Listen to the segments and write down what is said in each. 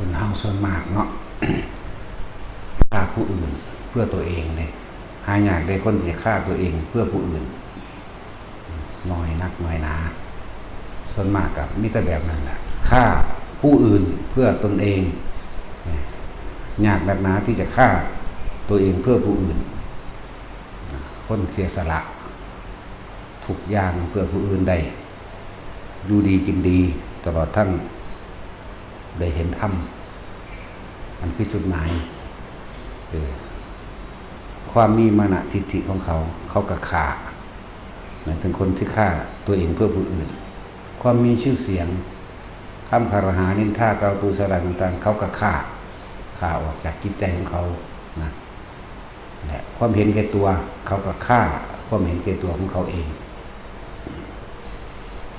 ຄົນເຮົາສ່ວນມາກເນາະ ຂ້າຜູ້ອື່ນເພື່ອຕົວເອງເດ້. ຫາຍາກເດ້ ຄົນທີ່ຈະຂ້າຕົວເອງເພື່ອຜູ້ອື່ນ. ໜ້ອຍນັກໜ້ອຍໜາ ສ່ວນມາກກໍມີແຕ່ແບບນັ້ນແຫຼະ ຂ້າຜູ້ອື່ນເພື່ອຕົນເອງ. ຍາກນັກໜາທີ່ຈະຂ້າຕົວເອງເພື່ອຜູ້ອື່ນ. ຄົນເສຍສະຫຼະທຸກຢ່າງເພື່ອຜູ້ອື່ນໄດ້ ຢູ່ດີກິນດີ ຕະຫຼອດທັງໄດ້ເຫັນທຳ. ອັນຄືຈຸດໝາຍ ເອີ ຄວາມມີມານະທິດຖິຂອງເຂົາ ເຂົາກໍຂ້າ. ໝາຍເຖິງຄົນທີ່ຂ້າຕົວເອງເພື່ອຜູ້ອື່ນ. ຄວາມມີຊື່ສຽງ ຄຳຄາລະຫາ ນິນທາ ກ່າວຕູສະຫຼາຍຕ່າງໆ ເຂົາກໍຂ້າ ຂ້າອອກຈາກຈິດໃຈຂອງເຂົານະ. ແລະ ຄວາມເຫັນແກ່ຕົວ ເຂົາກໍຂ້າຄວາມເຫັນແກ່ຕົວຂອງເຂົາເອງ.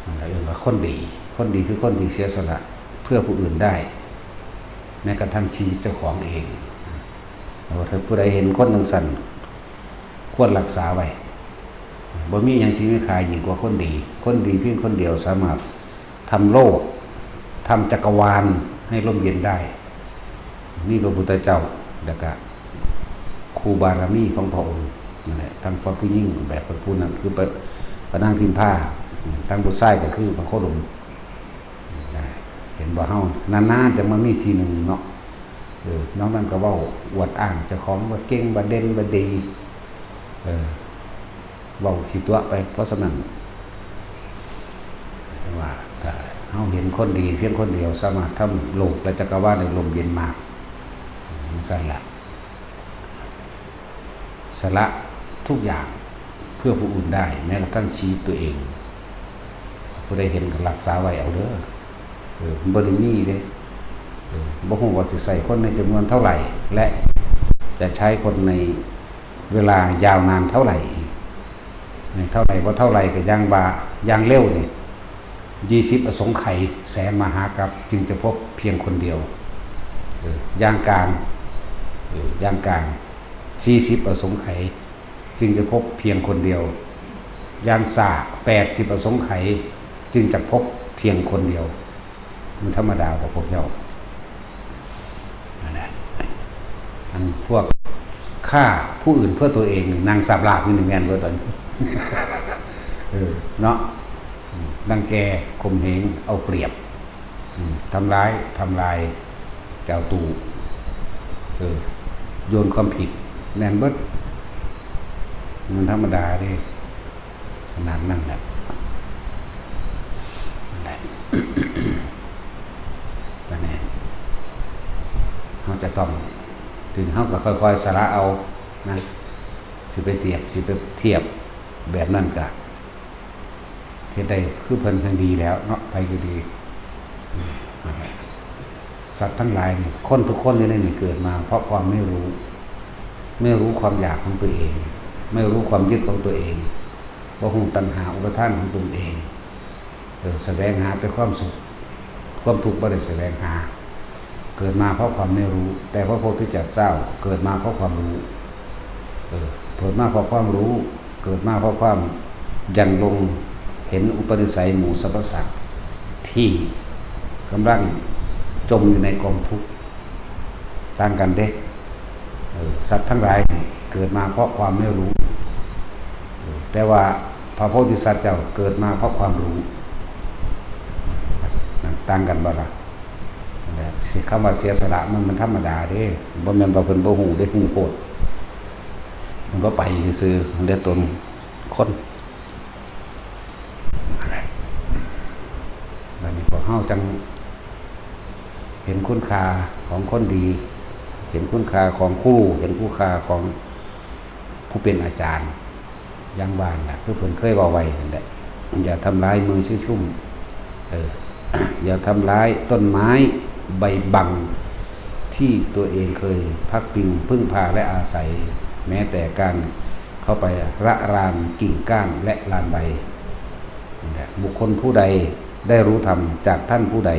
ນັ້ນແຫຼະເອີ້ນວ່າຄົນດີ. ຄົນດີຄືຄົນທີ່ເສຍສະຫຼະເພື່ອຜູ້ອື່ນໄດ້ ແມ້ກະທັ່ງຊີວິດເຈົ້າຂອງເອງ. ແລະ ຖ້າຜູ້ໃດເຫັນຄົນຈັ່ງຊັ້ນ ຄວນຮັກສາໄວ້. ບໍ່ມີຫຍັງຊິມີຄ່າຍິ່ງກວ່າຄົນດີ. ຄົນດີພຽງຄົນດຽວສາມາດທຳໂລກ ທຳຈັກກະວານໃຫ້ລົມເຢັນໄດ້. ມີພະພຸດທະເຈົ້າ ແລ້ວກະຄູບາລະມີຂອງພະອົງນັ້ນແຫຼະ. ທັງຝ່າຍຜູ້ຍິງແບບພະຜູ້ນັ້ນ ຄືພະ ພະນາງພິມພາ, ທັງຜູ້ຊາຍກໍຄືພະໂຄດົມ. ເຫັນບໍ່ ເຮົານານໆຈະມາມີທີໜຶ່ງເນາະ. ເອີ ນອກນັ້ນກໍເວົ້າອວດອ້າງເຈົ້າຂອງວ່າເກັ່ງ ວ່າເດັ່ນ ວ່າດີ. ເອີ ເວົ້າຂີ້ຕົວະໄປ ເພາະສະນັ້ນ ຈັ່ງວ່າ ຖ້າເຮົາເຫັນຄົນດີພຽງຄົນດຽວ ສາມາດທຳໂລກ ແລະ ຈັກກະວານໃຫ້ລົມເຢັນມາກ. ຈັ່ງຊັ້ນລະ ສະຫຼະທຸກຢ່າງເພື່ອຜູ້ອື່ນໄດ້ ແມ້ກະທັ່ງຊີວິດຕົວເອງ. ຜູ້ໃດເຫັນກໍຮັກສາໄວ້ເອົາເດີ. ເອີ ມັນບໍ່ໄດ້ມີເດ້. ເອີ ບໍ່ຮູ້ວ່າຊິໃຊ້ຄົນໃນຈຳນວນເທົ່າໃດ ແລະ ຈະໃຊ້ຄົນໃນເວລາຍາວນານເທົ່າໃດ. ເທົ່າໃດບໍ່ເທົ່າໃດກໍຢ່າງວ່າ ຢ່າງເລັວນີ້ ຍີ່ສິບອະສົງໄຂແສນມະຫາກັບຈຶ່ງຈະພົບພຽງຄົນດຽວ. ເອີ ຢ່າງກາງ ເອີ ຢ່າງກາງ ສີ່ສິບອະສົງໄຂຈຶ່ງຈະພົບພຽງຄົນດຽວ. ຢ່າງຊ້າ ແປດສິບອະສົງໄຂຈຶ່ງຈະພົບພຽງຄົນດຽວ. ມັນທຳມະດາບໍ່ພວກເຈົ້າ? ນັ້ນແຫຼະ ອັນພວກຂ້າຜູ້ອື່ນເພື່ອຕົວເອງນີ້ ນັ່ງສາບລາບຢູ່ນີ້ແມ່ນເບິດບັດນີ້. ເອີ ເນາະ. ອືມ ລັງແກ ຂົ່ມເຫງ ເອົາປຽບ ອືມ ທຳລາຍ ທຳລາຍ ເຈົ້າຕູ້ ເອີ ໂຍນຄວາມຜິດ ແມ່ນເບິດ. ມັນທຳມະດາເດ້ ຂະໜາດນັ້ນແຫຼະ ນັ້ນແຫຼະ. ຕອນນີ້ເຮົາຈະຕ້ອງ ເຮົາກໍຄ່ອຍໆສະຫຼະເອົານະ. ຊິໄປທຽບ ຊິໄປທຽບແບບນັ້ນກະ ເຮັດໄດ້ຄືເພິ່ນແຮງດີແລ້ວເນາະ ໄປກໍດີ. ສັດທັງຫຼາຍນີ້ ຄົນທຸກຄົນຢູ່ໃນນີ້ເກີດມາເພາະຄວາມໄມ່ຮູ້ ໄມ່ຮູ້ຄວາມຢາກຂອງຕົວເອງ ໄມ່ຮູ້ຄວາມຍຶດຂອງຕົວເອງ ບໍ່ຮູ້ຕັນຫາອຸປະທານຂອງຕົນເອງ. ເອີ ສະແຫວງຫາແຕ່ຄວາມສຸກ ຄວາມທຸກບໍ່ໄດ້ສະແຫວງຫາ. ເກີດມາເພາະຄວາມໄມ່ຮູ້ ແຕ່ພະໂພທິສັດເຈົ້າເກີດມາເພາະຄວາມຮູ້. ເອີ ເກີດມາເພາະຄວາມຮູ້ ເກີດມາເພາະຄວາມຍັງລົງເຫັນອຸປະນິໄສໝູ່ສັບພະສັດທີ່ກຳລັງຈົມຢູ່ໃນກອງທຸກ. ຕ່າງກັນເດ້. ເອີ ສັດທັງຫຼາຍນີ້ເກີດມາເພາະຄວາມໄມ່ຮູ້ ເອີ ແຕ່ວ່າພະໂພທິສັດເຈົ້າເກີດມາເພາະຄວາມຮູ້. ນັ້ນຕ່າງກັນບໍ່ລະ? ນັ້ນແຫຼະ ຊິ ຄຳວ່າເສຍສະຫຼະມັນ ມັນທຳມະດາເດ້ ບໍ່ແມ່ນວ່າເພິ່ນບໍ່ຮູ້ເດ້ ຮູ້ໂພດ. ມັນບໍ່ໄປຊື່ໆ ເດ້ຕົນຄົນ. ນັ້ນແຫຼະ ບັດນີ້ພວກເຮົາຈັ່ງເຫັນຄຸນຄ່າຂອງຄົນດີ ເຫັນຄຸນຄ່າຂອງຄູ ເຫັນຄຸນຄ່າຂອງຜູ້ເປັນອາຈານ. ຢ່າງວ່ານັ້ນລະ ຄືເພິ່ນເຄີຍເວົ້າໄວ້ຫັ້ນແຫຼະ ຢ່າທຳລາຍມືຊື່ຊຸ່ມ ເອີ ຢ່າທຳລາຍຕົ້ນໄມ້ໃບບັງທີ່ຕົວເອງເຄີຍພັກພິງເພິ່ງພາ ແລະ ອາໄສ, ແມ້ແຕ່ການເຂົ້າໄປລະລານກິ່ງກ້ານ ແລະ ລານໃບ. ນັ້ນແຫຼະ ບຸກຄົນຜູ້ໃດໄດ້ຮູ້ທຳຈາກທ່ານຜູ້ໃດ,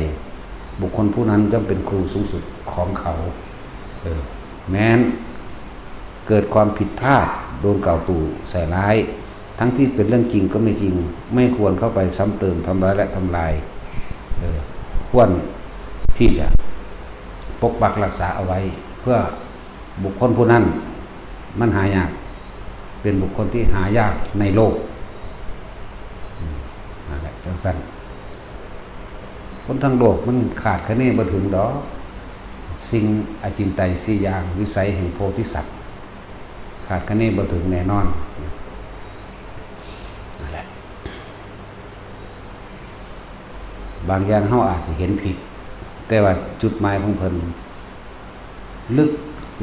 ບຸກຄົນຜູ້ນັ້ນຍ່ອມເປັນຄູສູງສຸດຂອງເຂົາ. ເອີ ແມ່ນ ເກີດຄວາມຜິດພາດ ໂດນກ່າວຕູ່ໃສ່ຮ້າຍ ທັງທີ່ເປັນເລື່ອງຈິງກໍມີຈິງ, ໄມ່ຄວນເຂົ້າໄປຊ້ຳເຕີມ, ທຳລາຍ ແລະ ທຳລາຍ. ເອີ ຄວນທີ່ຈະ ປົກປັກຮັກສາເອົາໄວ້ ເພື່ອບຸກຄົນຜູ້ນັ້ນ ມັນຫາຍາກ ເປັນບຸກຄົນທີ່ຫາຍາກໃນໂລກ. ອືມ ນັ້ນແຫຼະ ຈັ່ງຊັ້ນ ຄົນທັງໂລກມັນຄາດຄະເນບໍ່ເຖິງດອກ ສິ່ງອະຈິນໄຕສີ່ຢ່າງ ວິໄສແຫ່ງໂພທິສັດ ຄາດຄະເນບໍ່ເຖິງແນ່ນອນ. ນັ້ນແຫຼະ ບາງຢ່າງເຮົາອາດຈະເຫັນຜິດ ແຕ່ວ່າຈຸດໝາຍຂອງເພິ່ນ ລຶກ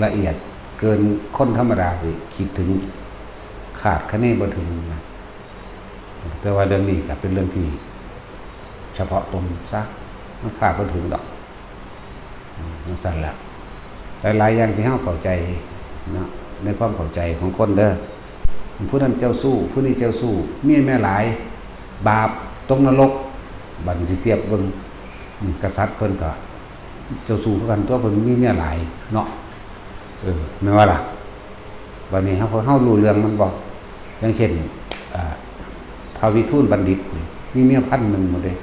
ລະອຽດເກີນຄົນທຳມະດາທີ່ຄິດເຖິງ ຄາດຄະເນບໍ່ເຖິງນະ. ແຕ່ວ່າເລື່ອງນີ້ກໍເປັນເລື່ອງທີ່ສະເພາະຕົນຊະ ມັນຄາດບໍ່ເຖິງດອກ. ອືມ ຈັ່ງຊັ້ນລະ ຫຼາຍໆຢ່າງທີ່ເຮົາເຂົ້າໃຈເນາະ ໃນຄວາມເຂົ້າໃຈຂອງຄົນເດີ ຜູ້ນັ້ນເຈົ້າຊູ້ ຜູ້ນີ້ເຈົ້າຊູ້ ເມຍ ເມຍຫຼາຍ ບາບ ຕົກນະລົກ. ບັດນີ້ຊິທຽບເບິ່ງ ອືມ ກະສັດເພິ່ນກໍເຈົ້າຊູ້ຄືກັນຕົວະ ເພິ່ນມີເມຍຫຼາຍເນາະ. ເອີ ແມ່ນບໍ່ລະ? ບັດນີ້ເຮົາ ພວກເຮົາຮູ້ເລື່ອງມັນບໍ່? ຢ່າງເຊັ່ນ ອາ ພະວິທູນບັນດິດນີ້ ມີເມຍພັນໜຶ່ງໝົດເດ້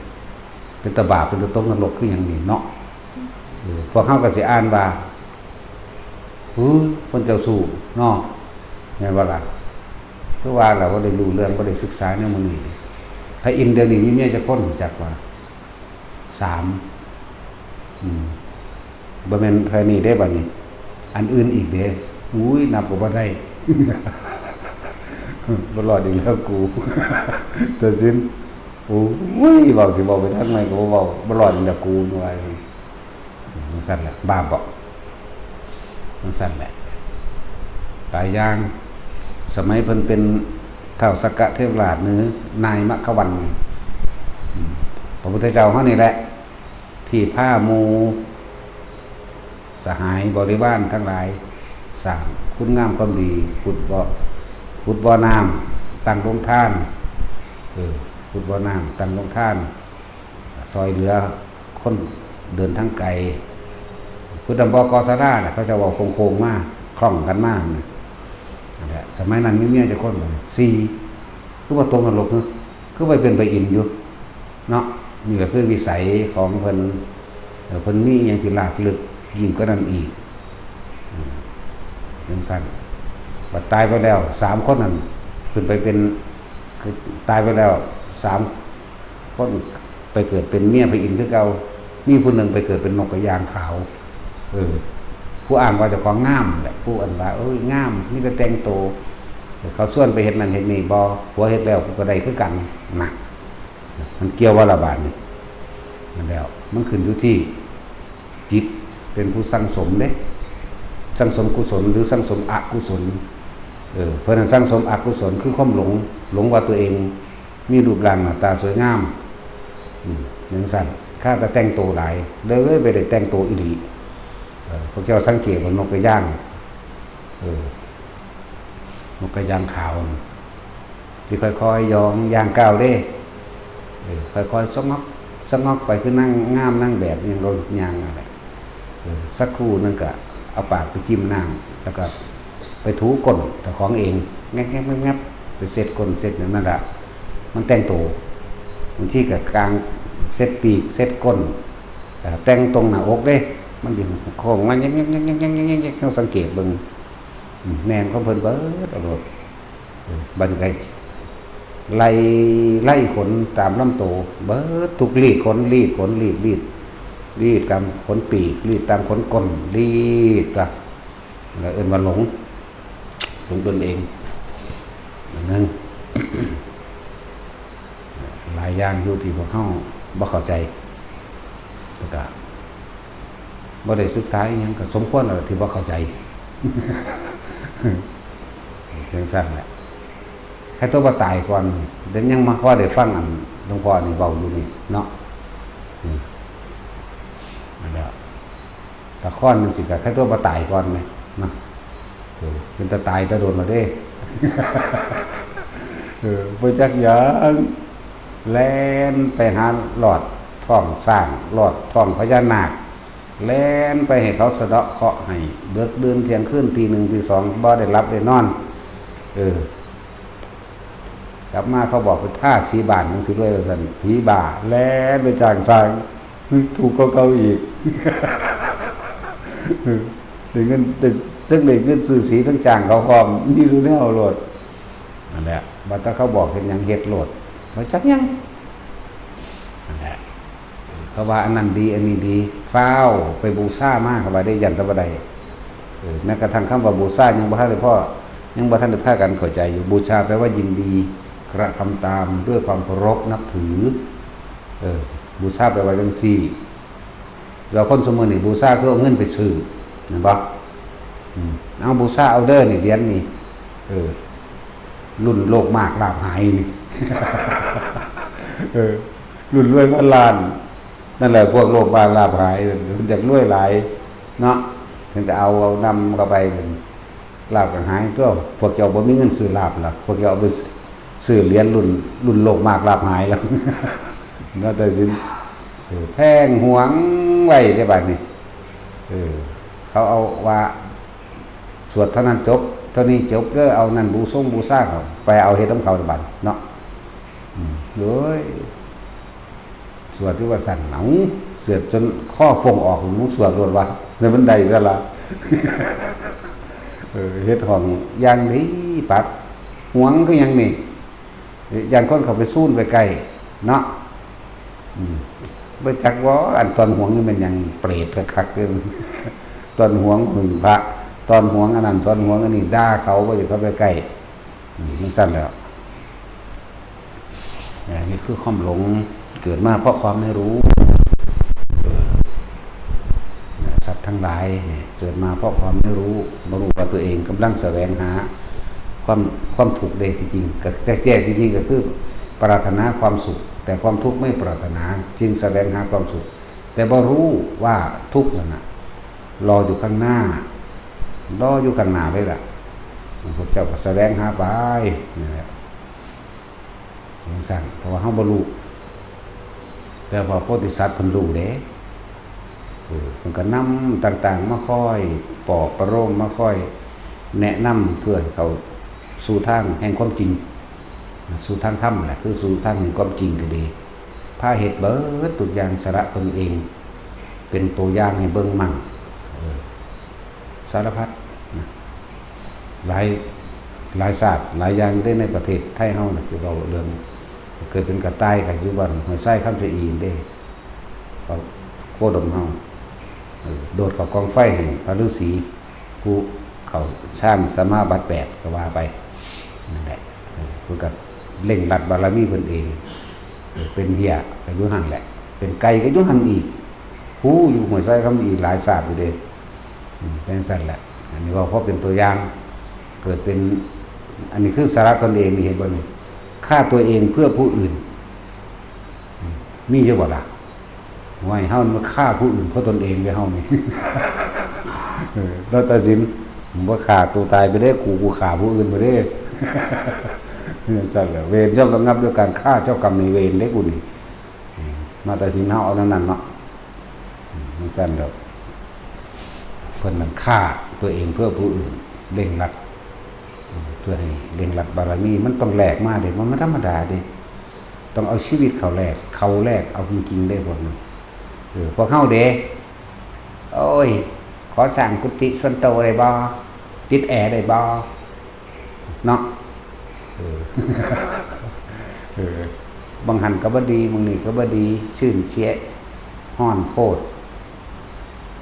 ເປັນຕາບາບ ເປັນຕາຕົກນະລົກຄືຫຍັງນີ້ເນາະ. ເອີ ພວກເຮົາກໍຊິອ່ານວ່າ ຫື ຄົນເຈົ້າຊູ້ເນາະ ແມ່ນບໍ່ລະ? ຄືວ່າລະ ບໍ່ໄດ້ຮູ້ເລື່ອງ ບໍ່ໄດ້ສຶກສາແນວມື້ນີ້. ພະອິນດຽວນີ້ມີເມຍຈັກຄົນ ຮູ້ຈັກບໍ່? ສາມ. ອືມ ບໍ່ແມ່ນແຄ່ນີ້ເດ້ ບັດນີ້ ອັນອື່ນອີກເດ້. ອຸ້ຍ ນັບກໍບໍ່ໄດ້ ບໍ່ລອດອີກແລ້ວກູ ຕາຊິນ. ໂອ້ຍ ເວົ້າ ຊິເວົ້າໄປທາງໃດກໍບໍ່ເວົ້າ ບໍ່ລອດອີກແລ້ວກູ ວ່າ ຈັ່ງຊັ້ນແຫຼະ ບາບບໍ່? ຈັ່ງຊັ້ນແຫຼະ ຫຼາຍຢ່າງ. ສະໄໝເພິ່ນເປັນທ້າວສັກກະເທວະລາດ ຫຼື ນາຍມະຄະວັນ ອືມ ພະພຸດທະເຈົ້າເຮົານີ້ແຫຼະ ທີ່ພາໝູ່ສະຫາຍບໍລິວານທັງຫຼາຍ ສ້າງຄຸນງາມຄວາມດີ ຂຸດບໍ່ ຂຸດບໍ່ນ້ຳ ຕັ້ງໂຮງທານ ເອີ ຂຸດບໍ່ນ້ຳ ຕັ້ງໂຮງທານ ຊ່ອຍເຫຼືອຄົນເດີນທາງໄກ ຂຸດດຳບໍ່ກໍ່ສາລາແຫຼະ ເຂົາເຈົ້າເວົ້າໂຄ້ງໆມາ ຄ່ອງກັນມານັ້ນນະ. ນັ້ນແຫຼະ ສະໄໝນັ້ນມີເມຍຈັກຄົນບາດນີ້? ສີ່. ຄືບໍ່ຕົກນະລົກ ຄືໄປເປັນພະອິນຢູ່ເນາະ? ນີ້ລະຄືວິໄສຂອງເພິ່ນ ເອີ ເພິ່ນມີອີ່ຫຍັງທີ່ລາກເລິກຍິ່ງກວ່ານັ້ນອີກ. ອືມ ຈັ່ງຊັ້ນ ບັດຕາຍໄປແລ້ວ ສາມຄົນນັ້ນ ຂຶ້ນໄປເປັນ ຄືຕາຍໄປແລ້ວສາມຄົນ ໄປເກີດເປັນເມຍພະອິນຄືເກົ່າ. ມີຜູ້ໜຶ່ງໄປເກີດເປັນນົກກະຢ່າງຂາວ ເອີ ຜູ້ອ້າງວ່າເຈົ້າຂອງງາມແຫຼະ ຜູ້ອັນວ່າ ໂອ້ຍ ງາມ ມີແຕ່ແຕ່ງໂຕ ເຂົາຊວນໄປເຮັດນັ້ນເຮັດນີ້ບໍ່? ຜົວເຮັດແລ້ວ ກູກໍໄດ້ຄືກັນນະ. ມັນກ່ຽວບໍ່ລະບາດນີ້? ນັ້ນແລ້ວ ມັນຂຶ້ນຢູ່ທີ່ຈິດເປັນຜູ້ສັ່ງສົມເດ້ ສັ່ງສົມກຸສົນ ຫຼື ສັ່ງສົມອະກຸສົນ. ເອີ ເພິ່ນນັ້ນສັ່ງສົມອະກຸສົນ ຄືຄວາມຫຼົງ ຫຼົງວ່າຕົວເອງມີຮູບຮ່າງໜ້າຕາສວຍງາມ ອືມ ຈັ່ງຊັ້ນ ຂ້າກໍແຕ່ງໂຕຫຼາຍ ເລີຍບໍ່ໄດ້ແຕ່ງໂຕອີ່ຫຼີ. ເອີ ພວກເຈົ້າສັງເກດວ່ານົກກະຢ່າງ ເອີ ນົກກະຢ່າງຂາວ ຊິຄ່ອຍໆຍ່ອງ ຍ່າງກ້າວເດ້ ເອີ ຄ່ອຍໆສະຫງົອກສະຫງົອກໄປ ຄືນາງງາມນາງແບບຫຍັງກໍຍ່າງນັ້ນແຫຼະ. ເອີ ສັກຄູ່ໜຶ່ງກໍເອົາປາກໄປຈິ້ມນ້ຳ ແລ້ວກໍໄປຖູກົ້ນເຈົ້າຂອງເອງ ແງບໆໆ ໄປເຊັດກົ້ນເຊັດຫຍັງນັ້ນລະ ມັນແຕ່ງໂຕ. ບາງທີກໍກາງເຊັດປີກເຊັດກົ້ນ ເອີ ແຕ່ງຕົງໜ້າອົກເດ້ ມັນຊິໂຄ້ງມາແງກໆໆໆ ເຮົາສັງເກດເບິ່ງ ອືມ ແມ່ນຂອງເພິ່ນເບີດເອົາໂລດ. ເອີ ບັດນີ້ກໍໄລ່ ໄລ່ຂົນຕາມລຳໂຕເບີດ ທຸກລີດຂົນ ລີດຂົນ ລີດ ລີດ ລີດຕາມຂົນປີກ ລີດຕາມຂົນກົ້ນ ລີດຕະ ແລ້ວເອີ້ນວ່າຫຼົງ ຫຼົງຕົນເອງ ອັນນັ້ນ ຫຼາຍຢ່າງຢູ່ທີ່ພວກເຮົາບໍ່ເຂົ້າໃຈ ແລ້ວກໍບໍ່ໄດ້ສຶກສາອີ່ຫຍັງ ກໍສົມຄວນແລ້ວທີ່ບໍ່ເຂົ້າໃຈ ຈັ່ງຊັ້ນແຫຼະ. ໃຄຕົວບໍ່ຕາຍກ່ອນ ແຕ່ຍັງມາພໍໄດ້ຟັງອັນຫຼວງພໍ່ນີ້ເວົ້າຢູ່ນີ້ເນາະ ອືມ ນັ້ນແຫຼະ. ຕາຄອນຈັ່ງຊີ້ກໍໃຄຕົວບໍ່ຕາຍກ່ອນແມະເນາະ ເອີ ເປັນຕາຕາຍແຕ່ດົນແລ້ວເດ້ ເອີ ບໍ່ຈັກຫຍັງ ແລ່ນໄປຫາລອດທ້ອງຊ້າງ ລອດທ້ອງພະຍານາກ ແລ່ນໄປໃຫ້ເຂົາສະເດາະເຄາະໃຫ້ ເດິກດື່ນທ່ຽງຄືນ ຕີໜຶ່ງ ຕີສອງ ບໍ່ໄດ້ຫຼັບໄດ້ນອນ ເອີ ກັບມາເຂົາບອກໄປທາສີບ້ານຈັ່ງຊີ້ລວຍວ່າຊັ້ນ ຜີບ້າ ແລ່ນໄປຈ້າງຊ່າງ ເຮີ້ຍ ທຸກກວ່າເກົ່າອີກ ໄດ້ເງິນ ໄດ້ ເຖິງໄດ້ເງິນຊື້ສີທັງຈ້າງເຂົາພ້ອມ ມີສູ່ແນວໂລດ. ນັ້ນແຫຼະ ວ່າແຕ່ເຂົາບອກເຮັດຫຍັງເຮັດໂລດ ບໍ່ຈັກຫຍັງ. ນັ້ນແຫຼະ ເອີ ເຂົາວ່າອັນນັ້ນດີ ອັນນີ້ດີ ຟ້າວໄປບູຊາມາ ເຂົາວ່າໄດ້ ຢ້ານແຕ່ບໍ່ໄດ້. ເອີ ແມ້ກະທັ່ງຄຳວ່າບູຊາຍັງບໍ່ທັນໄດ້ພໍ ຍັງບໍ່ທັນໄດ້ພາກັນເຂົ້າໃຈຢູ່. ບູຊາແປວ່າຍິນດີ ກະທຳຕາມດ້ວຍຄວາມເຄົາລົບນັບຖື. ເອີ ບູຊາແປວ່າຈັ່ງຊີ້. ແລ້ວຄົນຊຸມື້ນີ້ບູຊາຄືເອົາເງິນໄປຊື້ ແມ່ນບໍ່? ອືມ ເອົາບູຊາເອົາເດີນີ້ ຫຼຽນນີ້ ເອີ ລຸ້ນໂລກມາກລາບຫາຍນີ້ ເອີ ລຸ້ນລວຍພັນລ້ານ. ນັ້ນແຫຼະ ພວກໂລກມາກລາບຫາຍ ເພິ່ນຢາກລວຍຫຼາຍເນາະ ເພິ່ນກະເອົາ ເອົານຳເຂົ້າໄປ. ລາບກະຫາຍຕົວະ ພວກເຈົ້າບໍ່ມີເງິນຊື້ລາບລະ ພວກເຈົ້າເອົາໄປຊື້ຫຼຽນລຸ້ນ ລຸ້ນໂລກມາກລາບຫາຍລະ ນະ ແຕ່ຊິ ເອີ ແພງຫວງໄວ້ເດ້ບາດນີ້. ເອີ ເຂົາເອົາວ່າສວດເທົ່ານັ້ນຈົບ ເທົ່ານີ້ຈົບເດີ ເອົານັ້ນບູຊົງບູຊາເຂົາ ໄປເອົາເຮັດນຳເຂົາເດີບາດເນາະ. ອືມ ໂອ້ຍ ສວດຢູ່ວ່າຊັ້ນ ເອົາ ສວດຈົນຄໍຟົງອອກ ມຶງສວດໂລດວ່າ ແລ້ວມັນໄດ້ຊະລະ ເອີ ເຮັດຫ້ອງຢ່າງດີປັດ ຫວງຄືຫຍັງນີ້ ຢ້ານຄົນເຂົ້າໄປຊູນໄປໃກ້ເນາະ. ອືມ ບໍ່ຈັກວ່າອັນຕອນຫວງນີ້ແມ່ນຫຍັງ ເປດຄັກໆເດ້ ຕອນຫວງຫຸ້ຍພະ ຕອນຫວງອັນນັ້ນ ຕອນຫວງອັນນີ້ ດ່າເຂົາ ບໍ່ຢາກເຂົ້າໄປໃກ້. ອືມ ຈັ່ງຊັ້ນແຫຼະ ເອີ ນີ້ຄືຄວາມຫຼົງ ເກີດມາເພາະຄວາມໄມ່ຮູ້. ເອີ ສັດທັງຫຼາຍນີ້ເກີດມາເພາະຄວາມໄມ່ຮູ້ ບໍ່ຮູ້ວ່າຕົວເອງກຳລັງສະແຫວງຫາຄວາມ ຄວາມທຸກເດ້. ທີ່ຈິງກະ ແຕ່ແທ້ທີ່ຈິງກະຄືປາດຖະໜາຄວາມສຸກ ແຕ່ຄວາມທຸກໄມ່ປາດຖະໜາ ຈຶ່ງສະແຫວງຫາຄວາມສຸກ ແຕ່ບໍ່ຮູ້ວ່າທຸກນັ້ນນະ ລໍຢູ່ຂ້າງໜ້າ ລໍຢູ່ຂ້າງໜ້າເລີຍລະ. ພວກເຈົ້າກະສະແຫວງຫາໄປນັ້ນແຫຼະ ຈັ່ງຊັ້ນ ເພາະວ່າເຮົາບໍ່ຮູ້. ແຕ່ວ່າໂພທິສັດເພິ່ນຮູ້ເດ້ ເອີ ເພິ່ນກະນຳຕ່າງໆມາຄອຍປອບປະໂລມ ມາຄອຍແນະນຳ ເພື່ອໃຫ້ເຂົ້າສູ່ທາງແຫ່ງຄວາມຈິງ ສູ່ທາງທຳແຫຼະ ຄືສູ່ທາງແຫ່ງຄວາມຈິງກະດີ. ພາເຮັດເບິດທຸກຢ່າງ ສະຫຼະຕົນເອງເປັນໂຕຢ່າງໃຫ້ເບິ່ງໝັ່ງ ເອີ ສາລະພັດນະ ຫຼາຍ ຫຼາຍຊາດຫຼາຍຢ່າງເດ້. ໃນປະເທດໄທເຮົານະ ຊິເວົ້າເລື່ອງເກີດເປັນກະຕ່າຍກະຢູ່ບ້ານຫ້ວຍຊາຍຄຳຊະອີເດ້ ເຂົາໂຄດົມເຮົາ ເອີ ໂດດເຂົ້າກອງໄຟໃຫ້ພະລືສີ ຜູ້ເຂົ້າຊານສະມາບັດແປດກະວ່າໄປ ນັ້ນແຫຼະ ເອີ ເພິ່ນກະເລັ່ງລັດບາລະມີເພິ່ນເອງ ເອີ ເປັນເຫຍກະຢູ່ຫັ້ນແຫຼະ ເປັນໄກ່ກະຢູ່ຫັ້ນອີກ ຮູ້ຢູ່ຫ້ວຍຊາຍຄຳອີກຫຼາຍຊາດຢູ່ເດ້. ອືມ ຈັ່ງຊັ້ນແຫຼະ ອັນນີ້ເວົ້າພໍເປັນຕົວຢ່າງ ເກີດເປັນ ອັນນີ້ຄືສາລະຕົນເອງນີ້ ເຫັນບໍ່ນີ້ ຂ້າຕົວເອງເພື່ອຜູ້ອື່ນ ອືມ ມີຢູ່ບໍ່ລະ? ໂອ້ຍ ເຮົາມັນຂ້າຜູ້ອື່ນເພາະຕົນເອງເດ້ເຮົານີ້ ເອີ ແລ້ວຕັດສິນ ບໍ່ຂ້າໂຕຕາຍໄປເດ້ ກູ ກູຂ້າຜູ້ອື່ນໄປເດ້ ຈັ່ງຊັ້ນແຫຼະ ເວນຍ່ອມລະງັບດ້ວຍການຂ້າເຈົ້າກຳນາຍເວນເດ້ກູນີ້ ອືມ ມາຕັດສິນເຮົາເອົາແນວນັ້ນເນາະ ອືມ ຈັ່ງຊັ້ນແຫຼະ ເພິ່ນນັ້ນຂ້າຕົວເອງເພື່ອຜູ້ອື່ນ ເລັ່ງລັດ ເພື່ອໃຫ້ເລັ່ງລັດບາລະມີ ມັນຕ້ອງແລກມາເດ້ ມັນບໍ່ທຳມະດາເດ້ ຕ້ອງເອົາຊີວິດເຂົາແລກ ເຂົາແລກເອົາຈິງໆເດ້ພວກນັ້ນ. ເອີ ພວກເຮົາເດ້ ໂອ້ຍ ຂໍສ້າງກຸຕິສ່ວນໂຕໄດ້ບໍ່? ຕິດແອໄດ້ບໍ່? ເນາະ ເອີ ເອີ ບັງຫັ້ນກະບໍ່ດີ ບັງນີ້ກະບໍ່ດີ ຊື່ນເສຍ ຮ້ອນໂພດ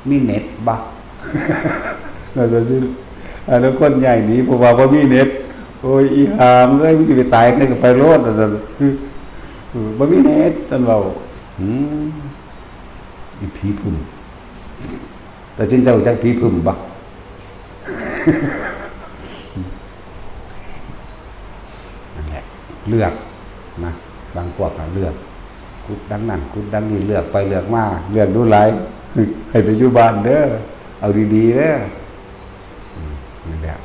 ມີເນັດບໍ່? ວ່າຊັ້ນ ອັນນັ້ນຄົນຍ້າຍໜີ ເພາະວ່າບໍ່ມີເນັດ. ໂອ້ຍ ອີຫ່າເອີຍ ມຶງຊິໄປຕາຍໃນກະໄຟໂລດ ວ່າຊັ້ນ ເອີ ບໍ່ມີເນັດ ມັນເວົ້າ. ອືມ ອີຜີຜຶ້ມ ແຕ່ຈິນເຈົ້າຮູ້ຈັກຜີຜຶ້ມບໍ່? ນັ້ນແຫຼະ ເລືອກນະ ບາງພວກກະເລືອກ ກຸດດັ່ງນັ້ນ ກຸດດັ່ງນີ້ ເລືອກໄປເລືອກມາ ເລືອກດູຫຼາຍ ໃຫ້ໄປຢູ່ບ້ານເດີ ເອົາດີໆເດີ. ອືມ ນັ້ນແຫຼະ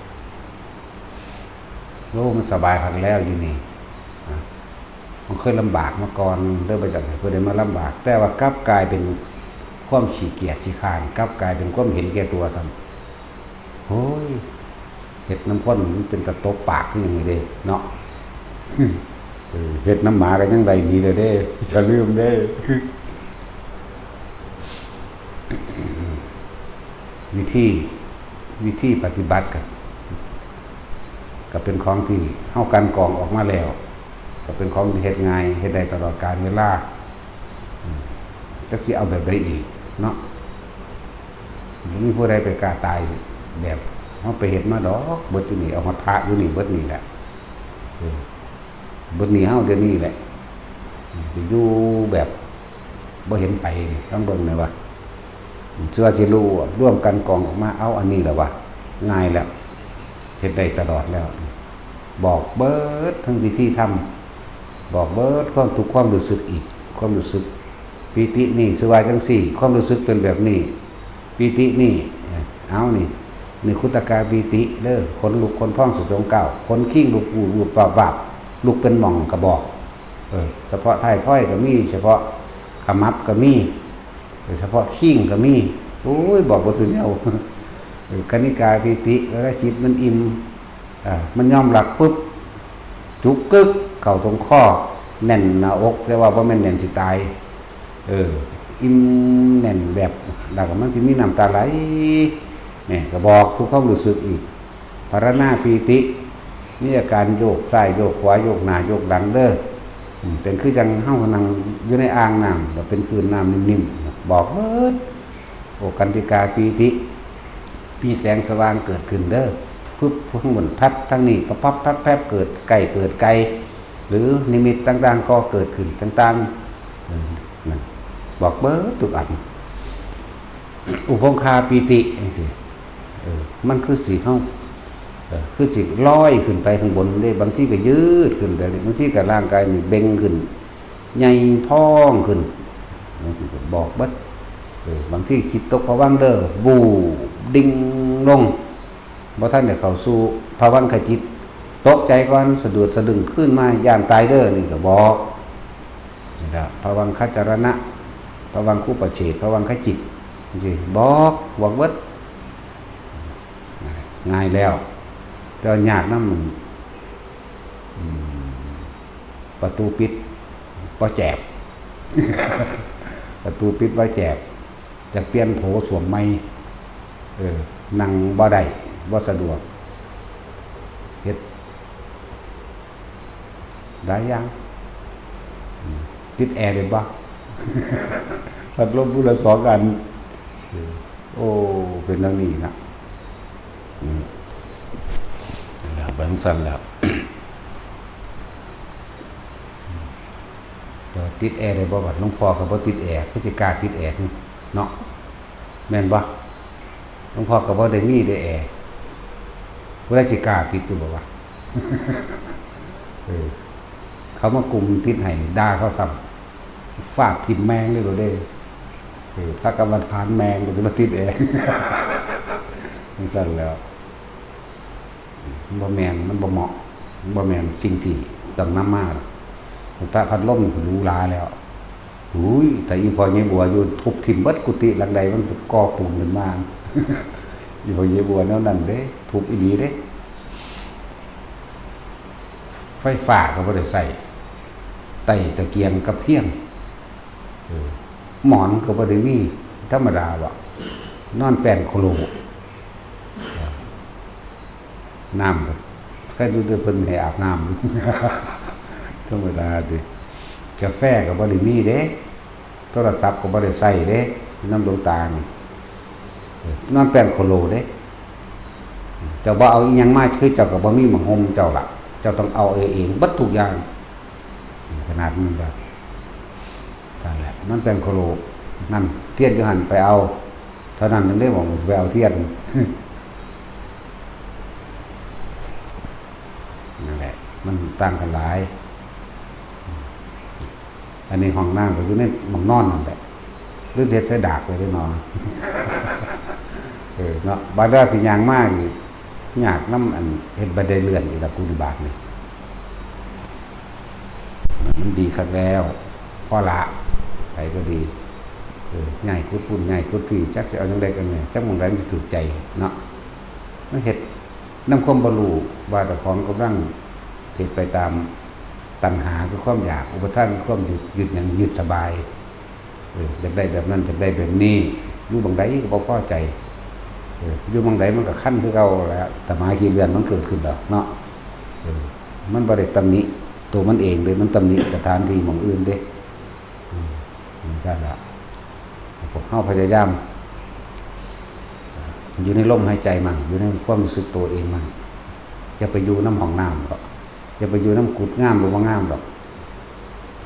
ໂອ້ ມັນສະບາຍຄັກແລ້ວຢູ່ນີ້ ມັນເຄີຍລຳບາກມາກ່ອນເດີ ບໍ່ຢາກໃຫ້ຜູ້ໃດມາລຳບາກ ແຕ່ວ່າກັບກາຍເປັນຄວາມຂີ້ກຽດຂີ້ຄ້ານ ກັບກາຍເປັນຄວາມເຫັນແກ່ຕົວຊ້ຳ. ໂອ້ຍ ເຮັດນຳຄົນມັນເປັນຕາຕົບປາກຄືຫຍັງນີ້ເດ້ເນາະ ເອີ ເຮັດນຳໝາກະຍັງໄລ່ໜີເລີຍເດ້ ຢ່າລືມເດ້. ວິທີ ວິທີປະຕິບັດກໍ ກໍເປັນຂອງທີ່ເຮົາກັ່ນກອງອອກມາແລ້ວ ກໍເປັນຂອງທີ່ເຮັດງ່າຍ ເຮັດໄດ້ຕະຫຼອດການເວລາ. ອືມ ຈັກຊິເອົາແບບໃດອີກເນາະ? ບໍ່ມີຜູ້ໃດໄປກ້າຕາຍແບບເຮົາໄປເຮັດມາດອກ. ເບິດຢູ່ນີ້ ເອົາຮອດພະຢູ່ນີ້ເບິດນີ້ແຫຼະ. ເອີ ເບິດນີ້ເຮົາດຽວນີ້ແຫຼະ ຊິຢູ່ແບບບໍ່ເຫັນໃຜນີ້ ລອງເບິ່ງແດ່ວ່າ ຊິວ່າຊິລວບລວມກັ່ນກອງອອກມາ ເອົາອັນນີ້ແຫຼະວ່າ ງ່າຍແລ້ວ ເຮັດໄດ້ຕະຫຼອດແລ້ວ. ບອກເບິດເຖິງວິທີທຳ ບອກເບິດຄວາມທຸກຄວາມຮູ້ສຶກອີກ ຄວາມຮູ້ສຶກ ປີຕິນີ້ຊື່ວ່າຈັ່ງຊີ້ ຄວາມຮູ້ສຶກເປັນແບບນີ້ ປີຕິນີ້ ເອົານີ້ ນິຄຸດຕະກາປີຕິເດີ ຂົນລຸກຂົນພອງສະຈົງກ້າວ ຂົນຄີງລຸກວືບໆວາບໆ ລຸກເປັນໝ່ອງກະບອກ. ເອີ ສະເພາະທ້າຍທອຍກໍມີ ສະເພາະຂະໝັບກໍມີ ສະເພາະຄີງກໍມີ. ໂອ້ຍ ບອກເບິດສູ່ແນວ. ເອີ ຄະນິກາປີຕິ ເວລາຈິດມັນອີ່ມ ອາ ມັນຍອມຮັບປຶບ ຈຸກກຶກເຂົ້າຕົງຄໍ ແໜ້ນໜ້າອົກ ແຕ່ວ່າບໍ່ແມ່ນແໜ້ນຊິຕາຍ. ເອີ ອີ່ມແໜ້ນແວບ ແລ້ວກໍມັນຊິມີນ້ຳຕາໄຫຼ. ນີ້ກໍບອກທຸກຄວາມຮູ້ສຶກອີກ ພາລະນາປີຕິ ມີອາການໂຍກຊ້າຍໂຍກຂວາ ໂຍກໜ້າໂຍກຫຼັງເດີ. ອືມ ເປັນຄືຈັ່ງເຮົານັ່ງຢູ່ໃນອ່າງນ້ຳ ແລ້ວເປັນຄື້ນນ້ຳນິ່ມໆ ບອກເບິດ. ໂອ ຄັນຕິກາປີຕິ ມີແສງສະຫວ່າງເກີດຂຶ້ນເດີ ປຶບ ທາງບົນ ແພັບ ທາງນີ້ ປັບໆແພັບໆ ເກີດໃກ້ເກີດໄກ ຫຼືນິມິດຕ່າງໆກໍເກີດຂຶ້ນຕ່າງໆ. ເອີ ນັ້ນ ບອກເບິດທຸກອັນ. ອຸຄົງຄາປີຕິຈັ່ງຊີ້ ເອີ ມັນຄືຊິເຮົາ ເອີ ຄືຊິລອຍຂຶ້ນໄປຂ້າງບົນເດ້ ບາງທີກໍຍືດຂຶ້ນແບບນີ້ ບາງທີກໍຮ່າງກາຍນີ້ເບັ່ງຂຶ້ນ ໃຫຍ່ພອງຂຶ້ນ ຈັ່ງຊີ້ກໍບອກເບິດ. ເອີ ບາງທີຈິດຕົກຜະວັງເດີ ວູບ ດິ່ງລົງ ບໍ່ທັນໄດ້ເຂົ້າສູ່ພະວັງຄະຈິດ ຕົກໃຈກ່ອນ ສະດຸດສະດຶ້ງຄືນມາ ຢ້ານຕາຍເດີ ນີ້ກໍບອກ. ນີ້ລະ ພະວັງຄະຈະລະນະ ພະວັງຄຸປະເສດ ພະວັງຄະຈິດ ຈັ່ງຊີ້ ບອກ ບອກເບິດ. ງ່າຍແລ້ວ ແຕ່ວ່າຍາກນຳ ອືມ ປະຕູປິດບໍ່ແຈບ ປະຕູປິດບໍ່ແຈບ ຢາກປ່ຽນໂຖສ້ວມໃໝ່ ເອີ ນັ່ງບໍ່ໄດ້ ບໍ່ສະດວກ ເຮັດຫຼາຍຢ່າງ. ອືມ ຕິດແອໄດ້ບໍ່? ພັດລົມຜູ້ລະສອງອັນ ເອີ. ໂອ້ ເປັນແນວນີ້ນະ ອືມ ແລ້ວເບິ່ງຊັ້ນແລ້ວ ແຕ່ວ່າຕິດແອໄດ້ບໍ່? ບັດຫຼວງພໍ່ກໍບໍ່ຕິດແອ ຄືຊິກ້າຕິດແອເນາະ ແມ່ນບໍ່? ຫຼວງພໍ່ກໍບໍ່ໄດ້ມີເດ້ແອ ຜູ້ໃດຊິກ້າຕິດຢູ່ບໍ່ວະ? ເອີ ເຂົາມາກຸມຕິດໃຫ້ ດ່າເຂົາຊ້ຳ ຟາດຖິ້ມແມ່ງເລີຍໂລດເດ້. ເອີ ພະກຳມະຖານແມ່ງກໍຈະມາຕິດແອ ຈັ່ງຊັ້ນແລ້ວ ມັນບໍ່ແມ່ນ ມັນບໍ່ເໝາະ ມັນບໍ່ແມ່ນສິ່ງທີ່ຕ້ອງນຳມາ. ຕັ້ງແຕ່ພັດລົມກໍຫຼູຫຼາແລ້ວ ອຸ້ຍ ແຕ່ອີ່ພໍ່ໃຫຍ່ບົວຢູ່ ທຸບຖິ້ມເບິດ ກຸຕິຫຼັງໃດມັນກໍ່ປູນຂຶ້ນມາ ອີ່ພໍ່ໃຫຍ່ບົວແນວນັ້ນເດ້ ທຸບອີ່ຫຼີເດ້. ໄຟຟ້າກໍບໍ່ໄດ້ໃຊ້ ໄຕ້ຕະກຽງກັບທຽນ ເອີ ໝອນກໍບໍ່ໄດ້ມີ ທຳມະດາເບາະ ນອນແປ້ນໂຄໂລ ນ້ຳກໍໃຄຢູ່ແຕ່ເພິ່ນໃຫ້ອາບນ້ຳ ທຳມະດາຕິ ກາແຟກໍບໍ່ໄດ້ມີເດ້. ໂທລະສັບກໍບໍ່ໄດ້ໃຊ້ເດ້ ນຳຫຼວງຕານີ້ ເອີ ນອນແປ້ນໂຄໂລເດ້. ເຈົ້າບໍ່ເອົາອີ່ຫຍັງມາ ຄືເຈົ້າກໍບໍ່ມີຜ້າຫົ່ມເຈົ້າລະ ເຈົ້າຕ້ອງເອົາເອງເບິດທຸກຢ່າງ ຂະໜາດນັ້ນແລ້ວ. ຊັ້ນແຫຼະ ນອນແປ້ນໂຄໂລ ນັ້ນ ທຽນຢູ່ຫັ້ນ ໄປເອົາ ເທົ່ານັ້ນໜຶ່ງເດ້ ບໍ່ ຊິໄປເອົາທຽນ ນັ້ນແຫຼະ ມັນຕ່າງກັນຫຼາຍ. ອັນນີ້ຫ້ອງນ້ຳກໍຢູ່ໃນໝ່ອງນອນນັ້ນແຫຼະ ຫຼືຊິເຮັດໃສ່ດາກໄວ້ເດ້ເນາະ ເອີເນາະ. ບາດວ່າຊິຍ່າງມານີ້ ຍາກນຳອັນເຮັດບັນໄດເລື່ອນອີກລະ ກູນີ້ບາດນີ້ ມັນດີຄັກແລ້ວ ພໍລະ ໃຜກໍດີ ເອີ ຍ້າຍຂຸດພຸ້ນ ຍ້າຍຂຸດພີ້ ຈັກຊິເອົາຈັ່ງໃດກັນແນ່ ຈັກໝ່ອງໃດມັນຊິຖືກໃຈເນາະ. ມາເຮັດນຳຄວາມບໍ່ຮູ້ວ່າເຈົ້າຂອງກຳລັງເຮັດໄປຕາມຕັນຫາ ຄືຄວາມຢາກ ອຸປະທານ ຄືຄວາມຍຶດ ຍຶດຫຍັງ ຍຶດສະບາຍ ເອີ ຢາກໄດ້ແບບນັ້ນ ຢາກໄດ້ແບບນີ້ ຢູ່ໝ່ອງໃດກໍບໍ່ພໍໃຈ. ເອີ ຢູ່ໝ່ອງໃດມັນກໍຄັນຄືເກົ່າແຫຼະ ຕາໝາຂີ້ເລື່ອນມັນເກີດຂຶ້ນແລ້ວເນາະ. ເອີ ມັນບໍ່ໄດ້ຕຳໜິຕົວມັນເອງເດ້ ມັນຕຳໜິສະຖານທີ່ໝ່ອງອື່ນເດ້. ອືມ ຈັ່ງຊັ້ນລະ ພວກເຮົາພະຍາຍາມ ຢູ່ໃນລົມຫາຍໃຈໝັ່ງ ຢູ່ໃນຄວາມຮູ້ສຶກໂຕເອງໝັ່ງ. ຢ່າໄປຢູ່ນຳຫ້ອງນ້ຳດອກ ຢ່າໄປຢູ່ນຳກຸດງາມຫຼືບໍ່ງາມດອກ.